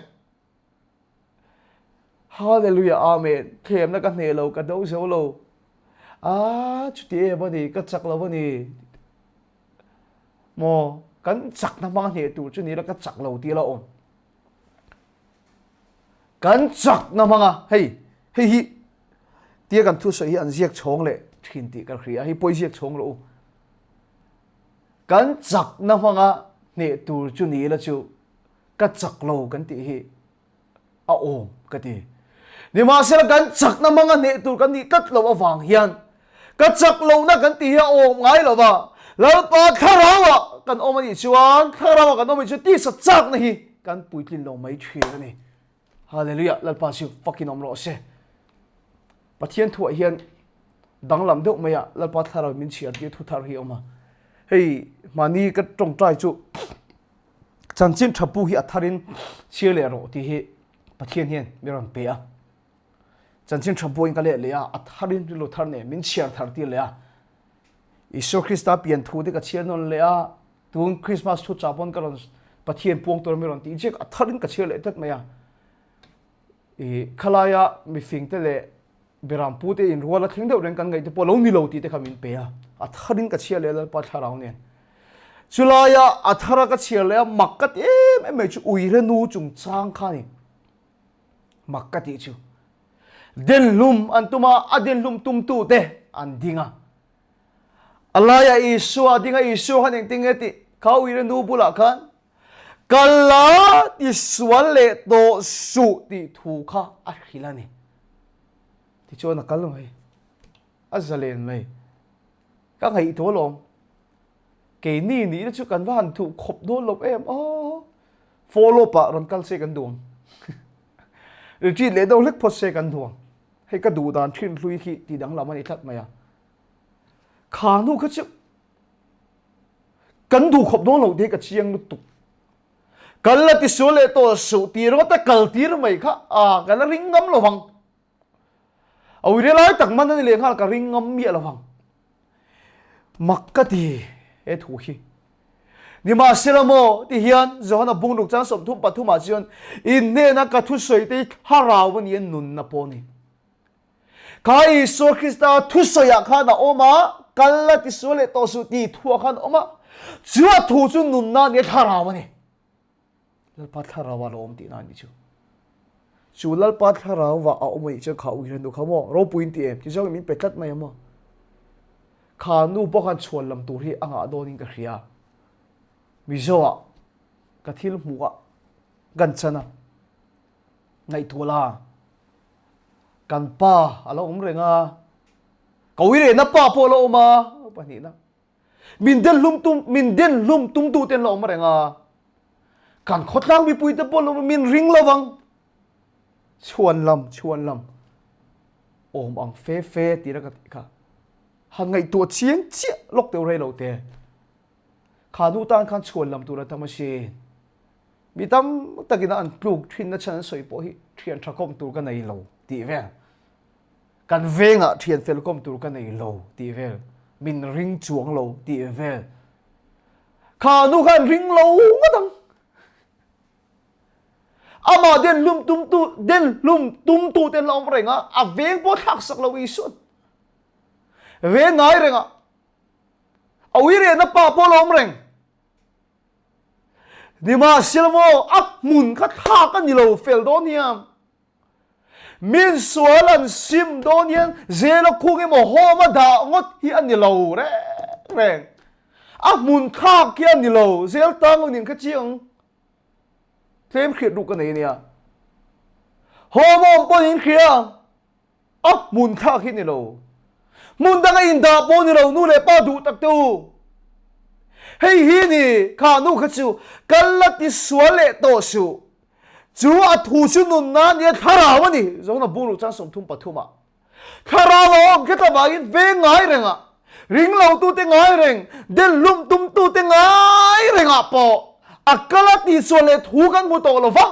Hallelujah Amen Thlemna ka hneh lo ka do zo lo Ah chuti em a ni ka chak lo a ni Maw kan chakna hmanga hneh tur chu ni la ka chak lo tih la awm Kan chakna hmanga hei hei hi tia kan thusawi hi an ziak chhawng leh thin tih ka hria hei pawi ziak chhawng rawh u Kan chakna hmanga hneh tur chu ni la chu ka chak lo kan tih hi a awm ka ti. Nimahsela kan chakna hmanga hneh tur kan nih tlat loh avang hian ka chak lohna kan tih hi a awm ngai lo va, Lalpa thlarauah kan awm a nih chuan thlarauah kan awm a nih chuan tisa chakna hi kan puitlin lo mai thin a ni. Hallelujah, Lalpa chu fakin awm rawh se. Pathian thuah hian danglam deuh mai a Lalpa thlarau min chhiar tir thu thar hi a awm a. Hei mahni ka tawngtai chu Chanchin tha pu hi a tharin chhir leh rawh tih hi Pathian hian mi rawn pe a. Chanchin tha buain ka leh leh a, a tharin rilru thar nen min chhiar thar tir leh a. Isua Krista pian thu te ka chhiar nawn leh a, tun Christmas thu chah pawn ka rawn Pathian puang tur mi rawn tih chiah a tharin ka chhiar leh tlat mai a. I khalaia mifing te leh Beram pu te in rual a thleng deuh reng kan ngaih te pawh lo ni lo tih te kha min pe a, a thar in ka chhiar leh a Lalpa thlarau nen. Chulaia a thar a ka chhiar leh a mak ka ti em em mai chu uire nu chungchang kha a ni. Mak ka tih chu. Denhlum an tum a, a denhlum tumtu te an ding a. A laia Isua a ding a, Isua khan engtin nge tih kha uire nu bulah khan Ka la ti sual leh tawh suh tih thu kha a hrilh a ni. Tichuan a kal mai, a zalen mai. Ka ngaihtuah alawm, keini nihna chu kan va han thuh khawp dawn lo em aw. Follow up ah rawn kal se kan duh ang. Retreat leh deuh hlek phawt se kan duh ang. Hei ka duh dan thin hlui khi tih danglam a ni tlat mai a. Kha hnu kha chu Kan duh khawp dawn lo tih hi ka chiang lutuk. Kal la tisual leh tawh suh tih ringawt a kal tir mai kha a ka la ring ngam lo vang. A uire lai tak man a ni leh nghal ka ring ngam miah lo vang. Mak ka ti he thu hi. Nimahsela maw ti hian Johana bungruk chang 33 ah chuan in hnena ka thusawi te hi thlarau a ni a nunna pawh a ni. Kha Isua Krista thusawiah khan a awm a, kal la tisual leh tawh suh tih thuah khan a awm a. Chu a thu chu nunna a ni a, thlarau a ni. Lalpa thlarau a lo awm tihna a ni chu. Chu Lalpa thlarau a awm a nih chuan kha uihren nu kha maw ropuiin ti em? Tichuan min pe tlat mai a maw? Kha nu pawh khan chhuan lam tur hi a ngah dawnin ka hria. Mizoah ka thil hmuh a kan chan a. Ngaihtuah la, kan pa a lo awm reng a, ka uirehna pa pawh a lo awm a, pahnihna. Min den hlum tum min den hlum tumtu te an la awm reng a. Kan khawtlang mipui te pawh an awm min ring lo vang. Chhuan lam chhuan lam awm ang fe fe tih na ka tih kha. Han ngaihtuah chiang chiah lawk teuh rei lo te. Kha nu tan khan chhuan lam tur a tam asin. Mi tam takin an tluk thinna chhan an sawi pawh hi thian tha kawm tur ka nei lo tih vel. Kan vengah thian fel kawm tur ka nei lo tih vel. Min ring chuang lo tih vel. Kha nu khan ring lo ngawt ang. Amah den hlum tumtu den hlum tumtu te an la awm reng a, a veng pawh thlak sak lo Isuan. Veng ngai reng a. A ui rehna pa pawh la awm reng. Nimahsela maw a hmun kha thlak a ni lo fel dawn hian min sual an sim dawn hian zela khung emaw home a dah ngawt hi a ni lo reng reng. A hmun thlak hi a ni lo zel tang lo nin kha chiang tlem hriat ruk a nei ania. Home a awm pawh in hria. A hmun thlak hi ni lo. Hmun danga indah pawh ni lo nu leh pa duh tak te u. Hei hi ni kha nu kha chu kal la ti sual leh tawh suh. Chu a thu chu nunna a nia thlarau a ni. Zona bung luh chang 33 ah. Thlarau a awm khet avangin veng ngai rengah, ring lotute ngai reng, den hlum tumtute ngai rengah pawh a kal a tihsual leh thu kan hmu tawh lo va.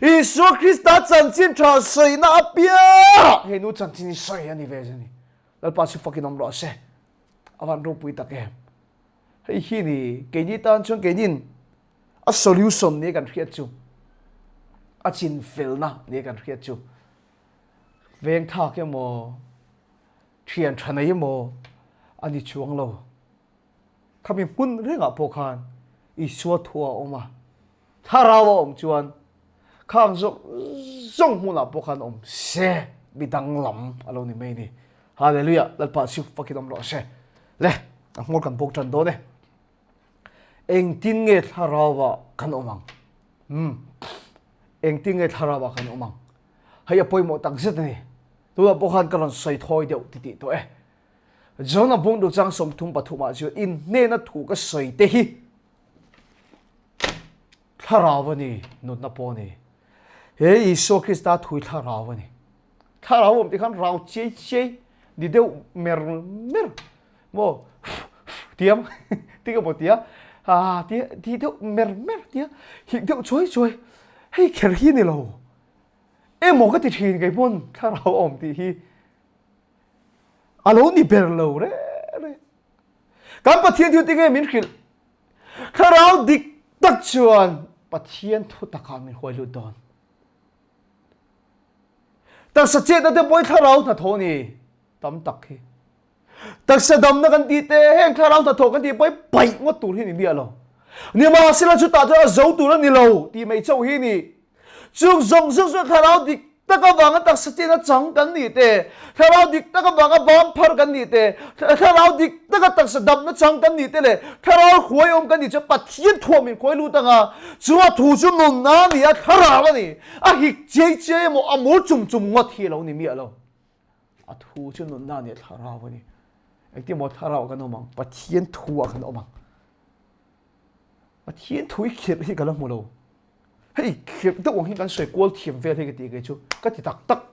Isua Krista chanchin tha sawina apiangah hei nu chanchin hi sawi a ni ve a ni. Lalpa chu fakin awm rawh se. A van ropui tak em. Hei hi ni keini tan chuan keinin a solution ni kan hriat chu a chin felna ni kan hriat chu veng thak emaw thian tha nei emaw a ni chuang lo. Khami hmun rengah pawh khan Isua thu a awm a, thlarau a awm chuan khang zawng zawng hmunah pawh khan awm se mi danglam a lo ni mai a ni. Hallelujah! Lalpa chu fakin awm rawh se. Le, a hmawr kan bawk tan dawn e. Engtin nge thlarauah kan awm ang? Hmm. Engtin nge thlarauah kan awm ang? Hei a pawimawh tak zet a ni. Tunah pawh khan ka rawn sawi thawi deuh ti tih tawh e. John-a bungtu chang 33 ah chuan in hnena thu ka sawi te hi thlarau a ni, nunna pawh a ni. He Isua Krista thu hi thlarau a ni. Thlarau awm ti khan rau chiai chiai ni deuh mer mer maw tiam ti ka maw tia a ti ti deuh mer mer tia hik deuh chuai chuai hei kher hi ni lo emaw ka ti thin kei pawn thlarau awm tih hi A lo ni ber lo re re. Kan Pathian thil tinge min hrilh? Thlarau dik tak chuan Pathian thu takah min huai lut dawn. Taksa chetna te pawh hi thlarau hnathawh ni tam tak hi. Taksa damna kan tih te, heng thlarau hnathawh kan tih pawh hi paih ngawt tur hi ni miah lo. Nimahsela chutah chuan a zo tur a ni lo tih mai chauh hi ni. Chung zawng zawng chu thlarau dik tak avanga taksa chin a chang kan nih te, thlarau dik tak avanga bam phar kan nih te, thlarau dik taka taksa damna chang kan nih te leh thlarau hruai awm kan nih chuan Pathian thuam in khawi lut anga chu a thu chu nunna a ni a, thlarau a ni. A hik chiai chiai emaw a mur chum chum ngawt hi a lo ni miah lo. A thu chu nunna a ni a, thlarau a ni. Engtin maw thlarau ah kan awm ang? Pathian thu ah kan awm ang. Pathian thu i khirh hi ka la hmu lo. Hei khirh deuh ang hi kan sawi kual thiam vel hi ka ti kei chu ka ti tak tak.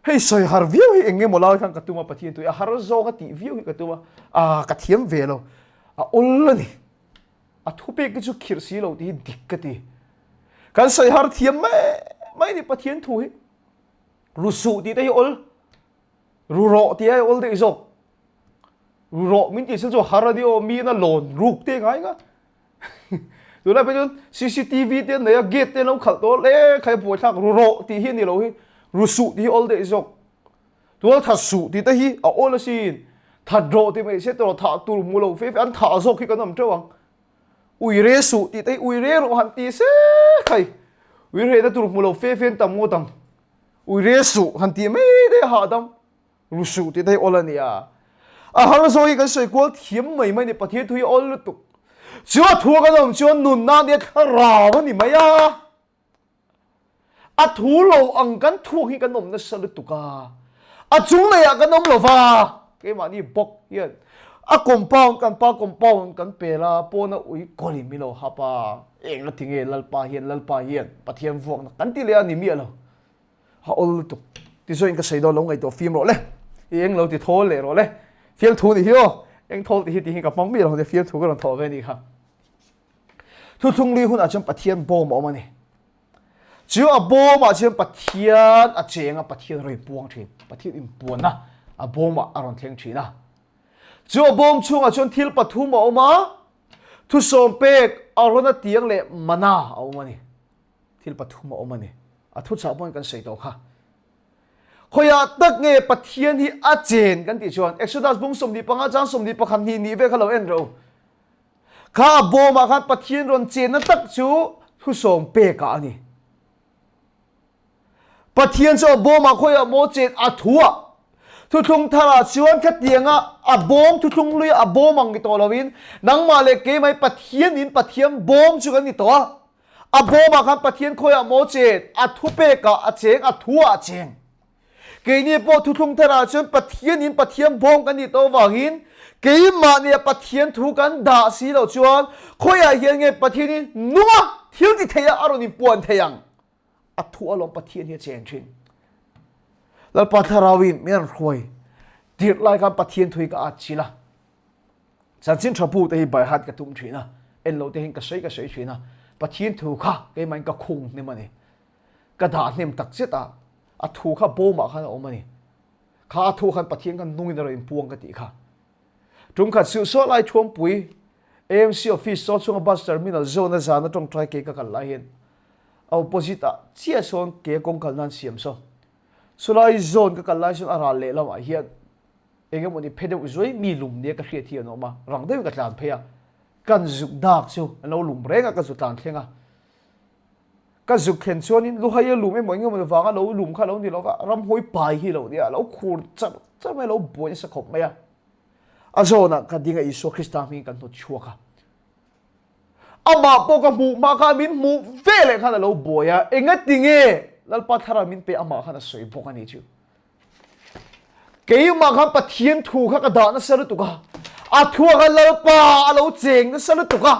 Hei sawi har viau hi eng nge maw lai khan ka tum a Pathian thu hi a har zawng a tih viau hi ka tum a, ah ka thiam ve lo. A awl a ni. A thupek hi chu khirh si lo tih hi dik ka ti. Kan sawi har thiam mai mai ni Pathian thu hi. Ru suh tih te hi awl. Ru rawh tih ai awl daih zawk. Ru rawh min tih chu har a ni aw mi in a lawn ruk te ngai nga. Tunlai phei chuan CCTV te an nei a gate te an lo khalh tawh hle khai buai thlak ru rawh tih hi a ni lo hi ru suh tih hi awl daih zawk. Tual that suh tih te hi a awl asin. That rawh tih mai se tawh thah tur hmu lo fe fe an thah zawk hi kan awm teuh ang. Ui re suh tih te hi ui re rawh han ti se khai. Ui rehna tur hmu lo fe fe an tam ngawt ang. Ui re suh han tih mai te a hahdam. Ru suh tih te hi awl a nia. A har zawk hi kan sawi kual thiam mai mai ni Pathian thu hi awl lutuk. Chu a thu a kan awm chuan nunna nia thlarau a ni mai a. A thu lo ang kan thuak hi kan awm nasa lutuk a. A chung leiah kan awm lo va. Keimahni bawk hian. A compound kan pa compound kan pel a, pawna ui kawlin min lo hap a, eng a ti nge Lalpa hian Lalpa hian Pathian vuakna kan ti leh a ni miah lo. A awl lutuk. Tichuan ka sawi dawn lo ngaihtuah fim rawh le. I eng lo ti thawl leh rawh le. Fiamthu nih hi aw. Eng thawl tih hi tih hi ka hmang miah lo nia fiamthu ka rawn thawh ve a nih kha. Thuthlung lui hunah chuan Pathian bawm a awm a ni. Chu a bawmah chuan Pathian a cheng a, Pathian a rawn inpuang thin. Pathian inpuanna a bawmah a rawn thleng thin a. Chu a bawm chhungah chuan thil pathum a awm a, thusawm pek, Arona tiang leh mana a awm a ni. Thil pathum a awm a ni. A thuchah pawhin kan sawi tawh kha. Khawiah tak nge Pathian hi a chen kan tih chuan Exodus bung 25 chang 21 hnih nih ve kha lo en rawh u. Kha a bawmah khan Pathian rawn chenna tak chu thusawm pekah a ni. Pathian chu a bawmah khawiah maw chen a thu a. Thuthlung tharah chuan khatianga a bawm thuthlung hlui a bawm ang ni tawh loin nangmah leh keimah Pathian in Pathian bawm chu kan ni tawh a. A bawmah khan Pathian khawiah maw chen a thu pekah a cheng a thu ah a cheng. Keini pawh thuthlung tharah chuan Pathian in Pathian bawm kan nih tawh avangin keimah nia Pathian thu kan dah si loh chuan khawiah hian nge Pathian hi nunga thil ti thei a a rawn inpuan thei ang? A thu alawm Pathian hi a chen thin. Lalpa Thlarauin min an hruai tirh lai khan Pathian thu hi ka at chilh a. Chanchin tha bu te hi by heart ka tum thin a, en lo te hian ka sawi ka sawi thin a. Pathian thu kha keimahin ka khung hnem a ni. Ka dah hnem tak zet a, a thu kha bawmah khan a awm a ni. Kha a thu khan Pathian khan nungin a rawn inpuang ka tih kha. Tum khat suh suah lai Thuampui AMC office saw chhunga bus terminal zone a zana tawngtai ke ka kal lai hian a opposite ah chiah sawn ke kawng kal nan siam saw. Chulai zone ka kal lai sawn a ral lehlamah hian engemawni phe deuh zuai mi lum nia ka hriat hi an awm a, rang deuhin ka tlan phei a, kan zuk dak chu an lo lum reng a, ka zu tlan thleng a. Ka zuk thlen chuanin luhai a lum emaw engemaw vanga lo lum kha lo ni lo va, ramhawi pai hi lo nia, a lo khur char char mai a, lo buai nasa khawp mai a. A zawnah ka ding a, Isua Krista hmingin kan hnawt chhuak a. Amah pawh ka hmuh hma khan min hmuh ve leh khan a lo buai a, engati nge Lalpa thlarau min pe amah khan a sawi bawk a ni chu. Keimah khan Pathian thu kha ka dah nasa lutuk a, a thua khan Lalpa a lo cheng nasa lutuk a.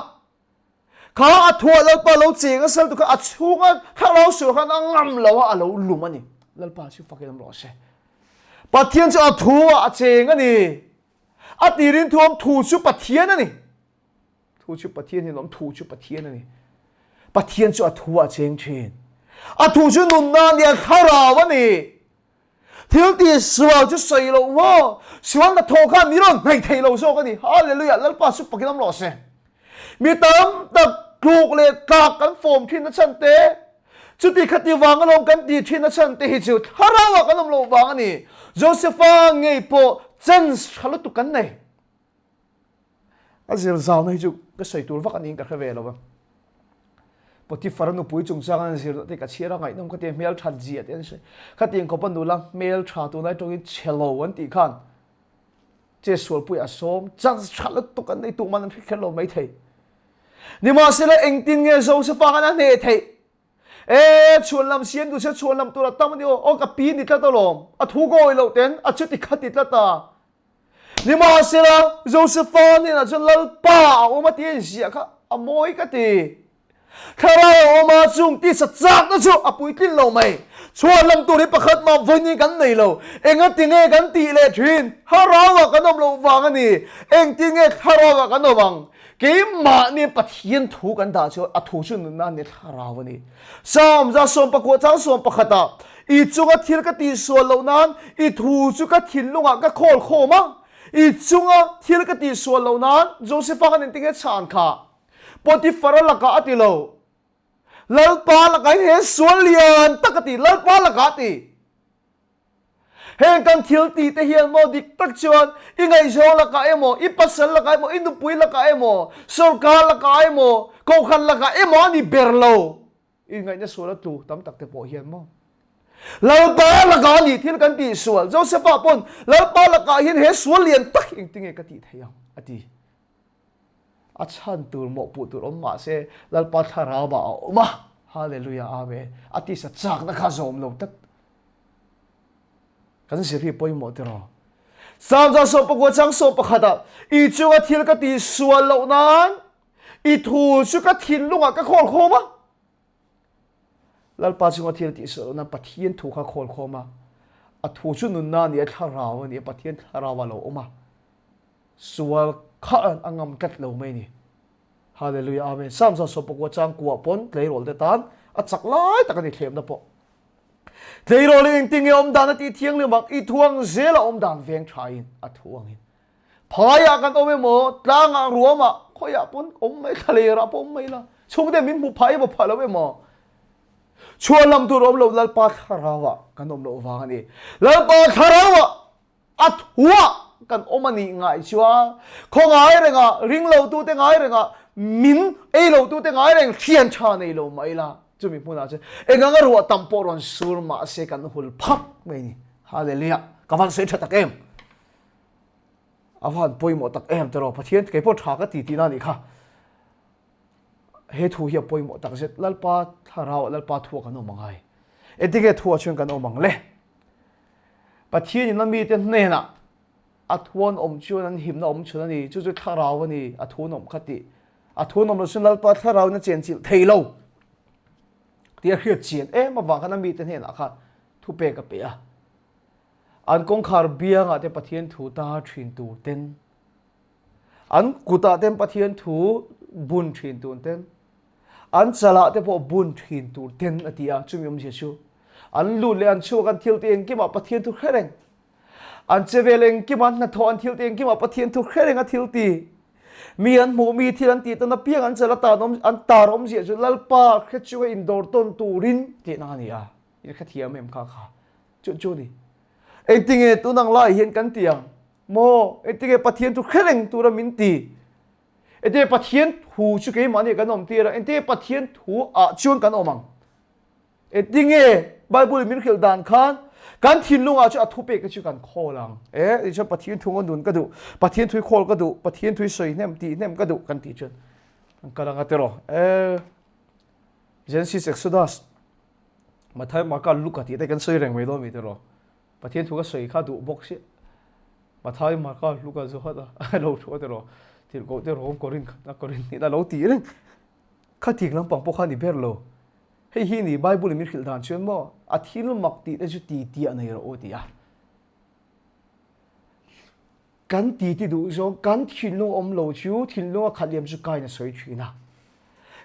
Kha a thuah Lalpa lo cheng a sal tu kha a chhunga thlarau sual khan a ngam lo a, a lo lum a ni. Lalpa chu fakin awm rawh se. Pathian chu a thu ah a cheng a ni. A tirin thu awm thu chu Pathian a ni. Thu chu Pathian hi lawm thu chu Pathian a ni. Pathian chu a thu ah a cheng thin. A thu chu nunna a ni, a thlarau a ni. Thil ti sual chu sawi loh maw? Sual hnathawh khan mi rawn hnaih thei lo zawk a ni. Hallelujah! Lalpa chu pakin awm rawh se. Mi tam tak tluk leh tlak kan fawm thin na chhan te, chuti khati vang alawm kan ti thin na chhan te hi chu thlarauah kan awm loh vang a ni. Josepha ngei pawh chance tha lutuk kan nei. A zir zauna hi chu ka sawi tur vak a niin ka hre ve lo a. Potiphar a nupui chungchang an zir te ka chhiar a ngaihnawm khatia hmel that zia te an sawi. Khatiang khawpa nula hmel tha tunlai tawngin chhe lo an tih khan che sualpui a sawm chance tha lutuk an nei tuman an hre kher lo mai thei. Nimahsela engtin nge Josepha khan a hneh theih? E chhuan lam siam duh se chhuan lam tur a tam a ni aw. Aw ka pi ni tlat alawm. A thu ka awih loh ten a chuti khati tlat a. Nimahsela, Josepha hnenah chuan Lalpa a awm a ti a inziah kha a mawi ka ti. Thlarau a awm a, chung tisa chakna chu a puitlin lo mai. Chhuan lam tur hi pakhat mah vawiin kan nei lo. Engati nge kan tih leh thin? Thlarauah kan awm loh vang a ni. Engtin nge thlarauah kan awm ang? Keimahni Pathian thu kan dah chuan a thu chu nunna a ni, thlarau a ni. Psalm 119 chang 11 ah, I chunga thil ka tihsual loh nan i thu chu ka thinlungah ka khawl khawm a, i chunga thil ka tihsual loh nan Josepha khan engtin nge chhan kha? Potiphar-a lakah a ti lo. Lalpa lakah hian he sual lian tak a ti, Lalpa lakah a ti. Heng kan thil tih te hian maw dik tak chuan i ngaihzawng lakah emaw, i pasal lakah emaw, i nupui lakah emaw, sorkar lakah emaw, kohhran lakah emaw a ni ber lo. I ngaihna sual a tlu tam tak te pawh hian maw Lalpa lakah a ni thil kan tih sual. Josepha pawn Lalpa lakah hian he sual lian tak hi engtin nge ka tih theih ang a ti. A chhan tur mawhpuh tur awm mah se Lalpa thlarauah a awm a. Hallelujah Amen. A tisa chakna kha zawm lo tlat. Kan zir hi pawimawh tiraw? Psalm 119 chang 11 ah i chunga thil ka ti sual loh nan i thu chu ka thinlungah ka khawl khawm a. Lalpa chunga thil ti sual loh nan Pathian thu kha khawl khawm a. A thu chu nunna a ni a, thlarau a ni a, Pathian thlarau a lo awm a. Sual kha a ngam tlat lo mai ni. Hallelujah Amen. Psalm 119 chang kua pawn tleirawl te tan a chak lai tak a ni thlemna pawh. Tleirawl in engtin nge awm dan a tih thianghlim ang i thuang zel a awm dan veng tha in a thu angin. Phaiah kan awm emaw, tlangah ruamah khawiah pawn awm mai thlalerah pawh awm mai la. Chhungte min hmu phah emaw phah lo emaw. Chhuan lam tur awm lo Lalpa thlarauah kan awm loh vang a ni. Lalpa thlarauah A thuah kan awm a nih ngai chuan khaw ngai rengah ring lotute ngai rengah min ei lotute ngai reng thian tha nei lo mah ila chumi hmunah chuan eng anga ruah tam pawh rawn sur mah se kan hul phak mai ni. Hallelujah! Ka van sawi tha tak em? A van pawimawh tak em tiraw? Pathian kei pawh tha ka ti tihna a nih kha. He thu hi a pawimawh tak zet. Lalpa thlarau ah Lalpa thuah kan awm angai. Engtinge thuah chuan kan awm ang le? Pathian in a mite hnenah a thuan awm chuan an himna awm chhun a ni, chu chu thlarau a ni, a thuan awm kha tih. A thuan awm lo chuan Lalpa thlarau in a chenchilh thei lo tih a hriat chian em avang khan a mite hnenah khan thupek a pe a. An kawngkhar biangah te Pathian thu tar thin tur ten, an kutah ten Pathian thu bun thin tur ten, An chalah te pawh bun thin tur ten a ti a, chumi awmzia chu an lut leh an chhuak an thil te engkimah Pathian thu hre reng. An chevel engkimah an hnathawh an thil te engkimah Pathian thu hre reng a thil ti. Mi an hmuh mi thil an tih tan apiang an chal atan awm an tar awmzia chu Lalpa hre chunga indawr tawn turin tihna a ni a. In hrethiam em kha kha. Chu chu ni. Engtinge tun ang lai hian kan ti ang maw? Engtinge Pathian thu hre reng tura min ti? Ente Pathian thu chu keimahni kan awm tir a, ente Pathian thu ah chuan kan awm ang. Ente nge Bible min hrilh dan khan kan thinlung ah chu a thu pek chu kan khawl ang. E ti chuan Pathian thu ngun ka duh, Pathian thu khawl ka duh, Pathian thu sawi hnem tih hnem ka duh kan ti chuan kan kal anga tiraw. E Genesis Exodus Matthai Marka Luka tih te kan sawi reng mai dawn mi tiraw. Pathian thu ka sawi kha duh bawk si. Matthai, Marka, Luka, Johana a lo thu a ti rawh. Tirhkoh te Rom, Korin khatna, Korin hnihna lo ti reng. Khatik lampang pawh kha ni ber lo. Hei hi ni Bible in min hrilh dan chuan maw a thil mak tih te chu ti ti a nei rawh u ti a. Kan ti ti duh zawng, kan thinlung awm lo chu thinlung a khat liam chu kain a sawi thin a.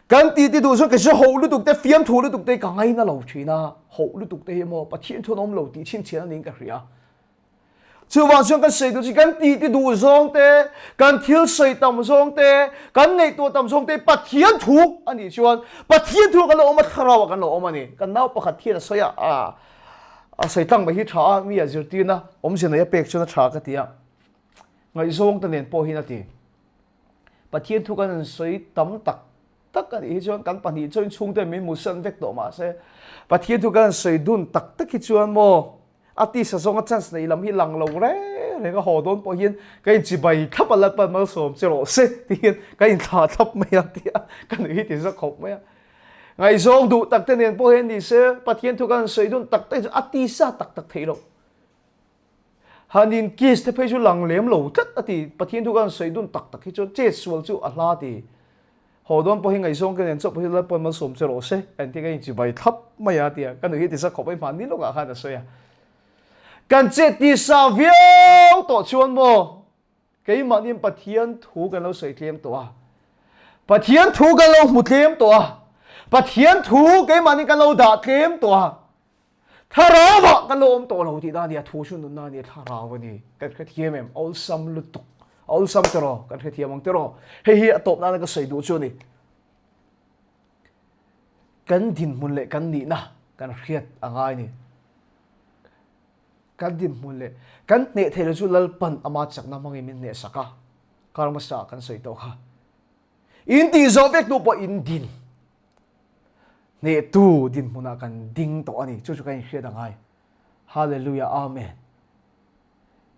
Kan ti ti duh zawng kei chu hoh lutuk te, fiamthu lutuk te ka ngaina lo thin a. Hoh lutuk te hi maw Pathian thuan awm lo tih chhinchhian a niin ka hria. Chuvang chuan kan sawi duh chu kan ti ti duh zawng te, kan thil sawi tam zawng te, kan ngaihtuah tam zawng te Pathian thu a nih chuan Pathian thu kan lo awm a, thlarau ah kan lo awm a ni. Kan nau pakhat hian a sawi a, A sawi tlang mai hi tha a, mi a zirtirna awmzia nei a pek chuan a tha ka ti a. Ngaihzawng te nen pawh hian a ti. Pathian thu kan han sawi tam tak tak a nih hi chuan kan pahnih chuan chhungte min musan vek tawh mahse Pathian thu kan han sawi dun tak tak hi chuan maw a tisa zawnga chance nei lam hi lang lo reng reng a haw dawn pawh hian ka inchibai thlap a Lalpan malsawm che rawh se tiin ka inthlah thlap mai a tia ka nuih hi ti za khawp mai a. Ngaihzawng duh tak te nen pawh hian ni se Pathian thu kan sawi dun tak tak chu a tisa tak tak theih loh. Han in kiss te phei chu lang lem lo tlat a ti. Pathian thu kan sawi dun tak tak hi chuan chet sual chu a hla ti. Haw dawn pawh hi ngaihzawng ka nen chauh pawh hi Lalpawn malsawm che rawh se engtin ka inchibai thlap mai a tia ka nuih hi tisa khawp mai hmanni lawkah khan a sawi a. Kan chet tisa viau tawh chuan maw Keimahniin Pathian thu kan lo sawi tlem tawh a, Pathian thu kan lo hmu tlem tawh a, Pathian thu keimahni kan lo dah tlem tawh a, thlarauah kan lo awm tawh lo tih dan a ni, a thu chu nunna a ni, thlarau a ni. Kan hrethiam em? Awlsam lutuk. Awlsam tiraw? Kan hrethiam ang tiraw? Hei hi a tawp nana ka sawi duh chu a ni. Kan dinhmun leh kan nihna kan hriat a ngai a ni. Kan dinhmun leh kan hneh theih loh chu Lalpan ama chakna hmangin min hneh sak a, kar hmasa ah kan sawi tawh kha. In tih zawh vek hnu pawh in din hnehtu dinhmunah kan ding tawh a ni. Chu chu kan inhriat a ngai. Hallelujah Amen.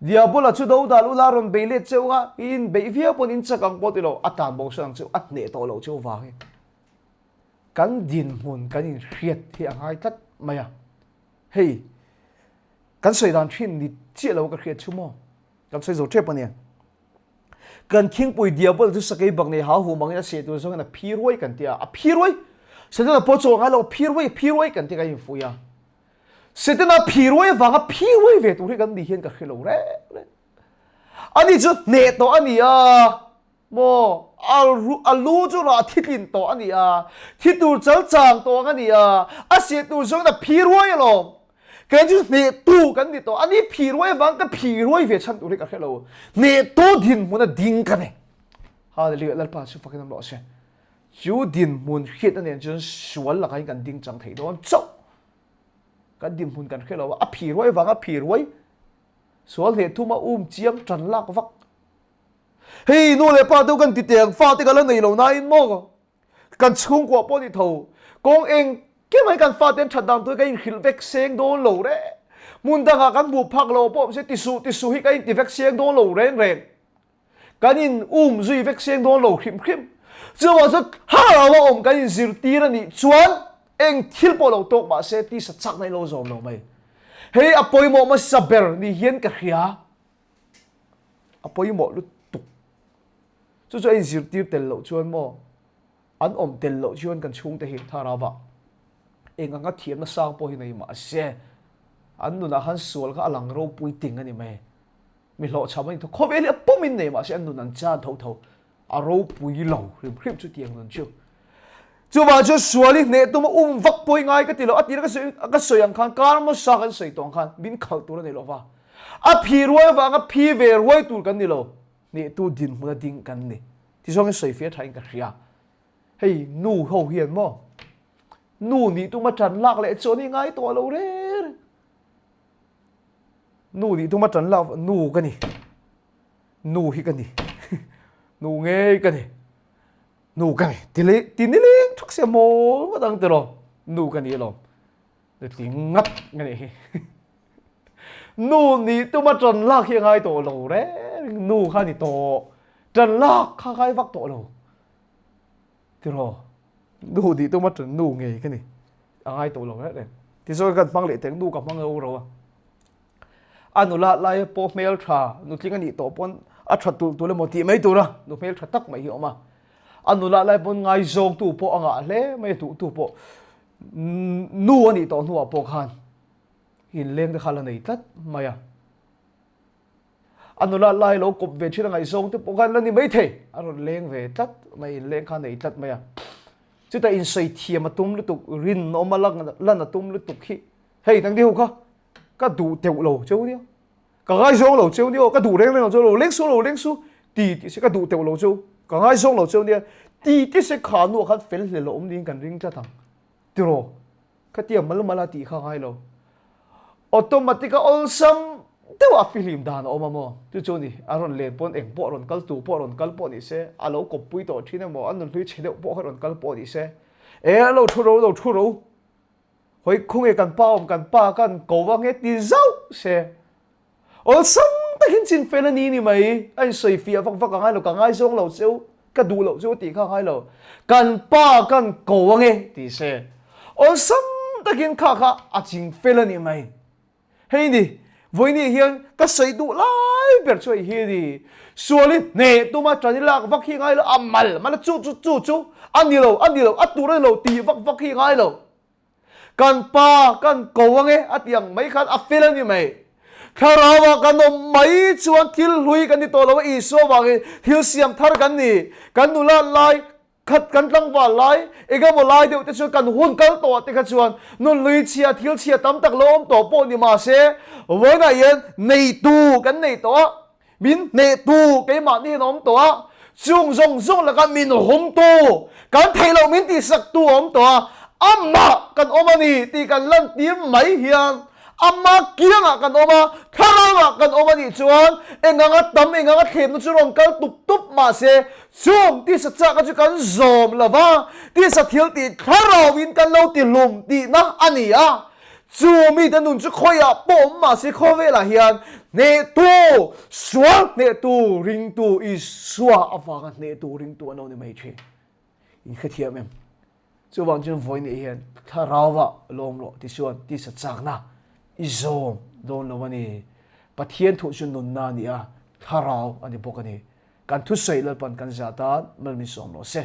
Diabola chu dodal ula rawn bei let cheu a, i inbeih viau pawn in chak ang pawh ti lo, a tan bo sawn ang chu a hneh tawh loh chu vangin kan dinhmun kan inhriat hi a ngai tlat mai a. Hei, kan sawi dan thin ni chiah lo ka hriat chu maw? Kan sawi zo tep a ni. Kan khingpui diabol chu sakei bak nei hau hu mangin a seh tur zawngin a phi ruai kan ti a. A phi ruai! Setana pawh chaw ngai lo, a phi ruai, a phi ruai kan ti kan infuih a. Setana phi ruai avanga phi ruai ve tur hi kan nih hian ka hre lo reng reng. Ani chu hneh tawh a ni a. Maw, a lu chu rah thi tlin tawh a ni a, thi tur chal chang tawh ang a ni a, a seh tur zawngin a phi ruai alawm. Kei chu hnehtu kan ni tawh, ani phi ruai avang ka phi ruai ve chhan tur hi ka hre lo. Hnehtu dinhmun a ding ka ni. Hallelujah, Lalpa chu fakin awm rawh se. Chu dinhmun hriatna nen chuan sual lakah hian kan ding chang thei dawn chauh. Kan dinhmun kan hre lo a, a phi ruai avanga phi ruai, sual hneh thuma um chiang tan lak vak. Hei nu leh pa te kan ti teng fa te ka la nei lo nain maw kan chhungkua pawh ni tho kawng eng ke mai kan fa ten that dan tu ka in hrilh vek seng dawn lo re hmun dangah kan hmuh phak lo pawh se tisu tisu hi ka in ti vek seng dawn lo reng reng kan in um zui vek seng dawn lo hrim hrim chuwa chu thlarau a awm kan in zirtir a nih chuan eng thil pawh lo tawk mah se tisa chak na lo zawm lo mai hei a pawimawh hmasa ber ni hian ka hria A pawimawh lutuk. Chu chu a inzirtir tel loh chuan maw, an awm tel loh chuan kan chhungte hi thlarauah eng anga thiamna sang pawh hi nei mah se, an nunah khan sual kha a lang ropui ting a ni mai. Mi hlawhchham a ni tho. Khawvel hi a pumin nei mah se an nun an chan tho tho. A ropui lo hrim hrim chu tiang nun chu. Chuvang chuan sual hi hneh tuma um vak pawi ngai ka ti lo. A tir ka sawi ka sawi ang khan kar hmasa kan sawi tawh ang khan min khalh tur a ni lo va. A phi ruai avanga phi ve ruai tur kan ni lo. Hnehtu dinhmun a ding kan ni. Tizawngin sawi fia thain ka hria. Hei nu ho hian maw nu nih tuma tan lak leh chuan hi ngai tawh lo reng. Nu nih tuma tan lak nu ka ni. Nu hi ka ni. Nu ngei ka ni. Nu ka ni. Ti le ti ni leng thak se mawl ngawt ang tiraw. Nu ka ni alawm. Nu ti ngat ka nih hi. Nu nih tuma ṭan lak hi a ngai tawh lo reng. Nu kha ni tawh. Ṭan lak kha ngai vak tawh lo. Tiraw. Nu nih tuma ṭan nu ngei ka ni. A ngai tawh lo reng reng. Tichuan kan hmang leh teng nu ka hmang lo ro a. A nula lai pawh hmel tha nutling a nih tawh pawn a tha tulh tulh emaw tih mai tura nu hmel tha tak mai hi a awm a. A nula lai pawn ngaizawngtu pawh a ngah hle mai a duhtu pawh nu a nih tawh hnuah pawh khan inleng te kha la nei tlat mai a. A nula lai lo kawp ve thin a ngaihzawng te pawh khan la ni mai thei a rawn leng ve tlat mai inleng kha nei tlat mai a. Chutah insawi thiam a tum lutuk rinawm a lan a tum lutuk hi hei nang ni ho kha ka duh teuh lo cheu nia ka ngaizawng lo cheu nia ka duh reng reng lo cheu lo leng su lo leng su ti ti se ka duh teuh lo cheu ka ngaizawng lo cheu nia ti ti se kha nu khan fel hlel lo awm niin kan ring tlat ang tiraw khatia mal mal a tih kha ngai lo automatic a awlsam deuh a fihlim dan a awm a maw chu chu ni a rawn len pawn eng pawh rawn kal tu pawh rawn kal pawh ni se a lo kawppui tawh thin emaw a nunhlui chhe deuh pawh kha rawn kal pawh ni se e a lo thu ro lo thu ro Hoi khunge kan pa awm kan pa kan ko va nge ti zauh se. Awlsam takin chin fel a ni ni mai. A in sawi fiah vak vak a ngai lo, ka ngaizawng lo cheu, ka duh loh cheu tih kha a ngai lo. Kan pa kan ko ange ti se. Awlsam takin kha kha a ching fel a ni mai. Hei ni, vawiin hian ka sawi duh lai ber chu hei hi a ni. Sual hi hneh tuma ṭan i lak vak hi ngai lo, a mal mal a chu chu chu chu a ni lo, a ni lo, a tur a ni lo tih vak vak hi ngai lo. Kan pa kan ko ange a ti ang mai khan a fel a ni mai. Thlarauah kan awm mai chuan thil hlui kan ni tawh lo a, Isua vangin thil siam thar kan ni. Kan nula lai khat kan tlangval lai, engemaw lai deuh te chuan kan hun kal tawh ah te kha chuan nunhlui chhia thil chhia tam tak lo awm tawh pawh ni mahse vawiinah hian neitu kan nei tawh a, min hnehtu keimahni hian a awm tawh a, chung zawng zawng laka min humtu, kan theih loh min tihsaktu a awm tawh a, amah kan awm a ni tih kan lantir mai hian Ama kiangah kan awm a, thlarauah kan awm a nih chuan eng anga tam, eng anga thlemna chu rawn kal tup tup mah se, chung tisa chaka chu kan zawm lo va, tisa thil tih thlarauin kan lo ti hlum tihna a ni a. Chu mite nun chu khawiah pawh awm mah se khawvelah hian hnehtu, sual hnehtu, ringtu Isua avanga hnehtu ringtu an lo ni mai thin. In hrethiam em? Chuvang chuan vawi nih hian thlarauva lawm rawh ti chuan tisa chakna i zawm dawn lo a ni. Pathian thuh chu nunna a ni a. Thlarau a ni bawk a ni. Kan thusawi Lalpan kan zah tan mal min sawm rawh se.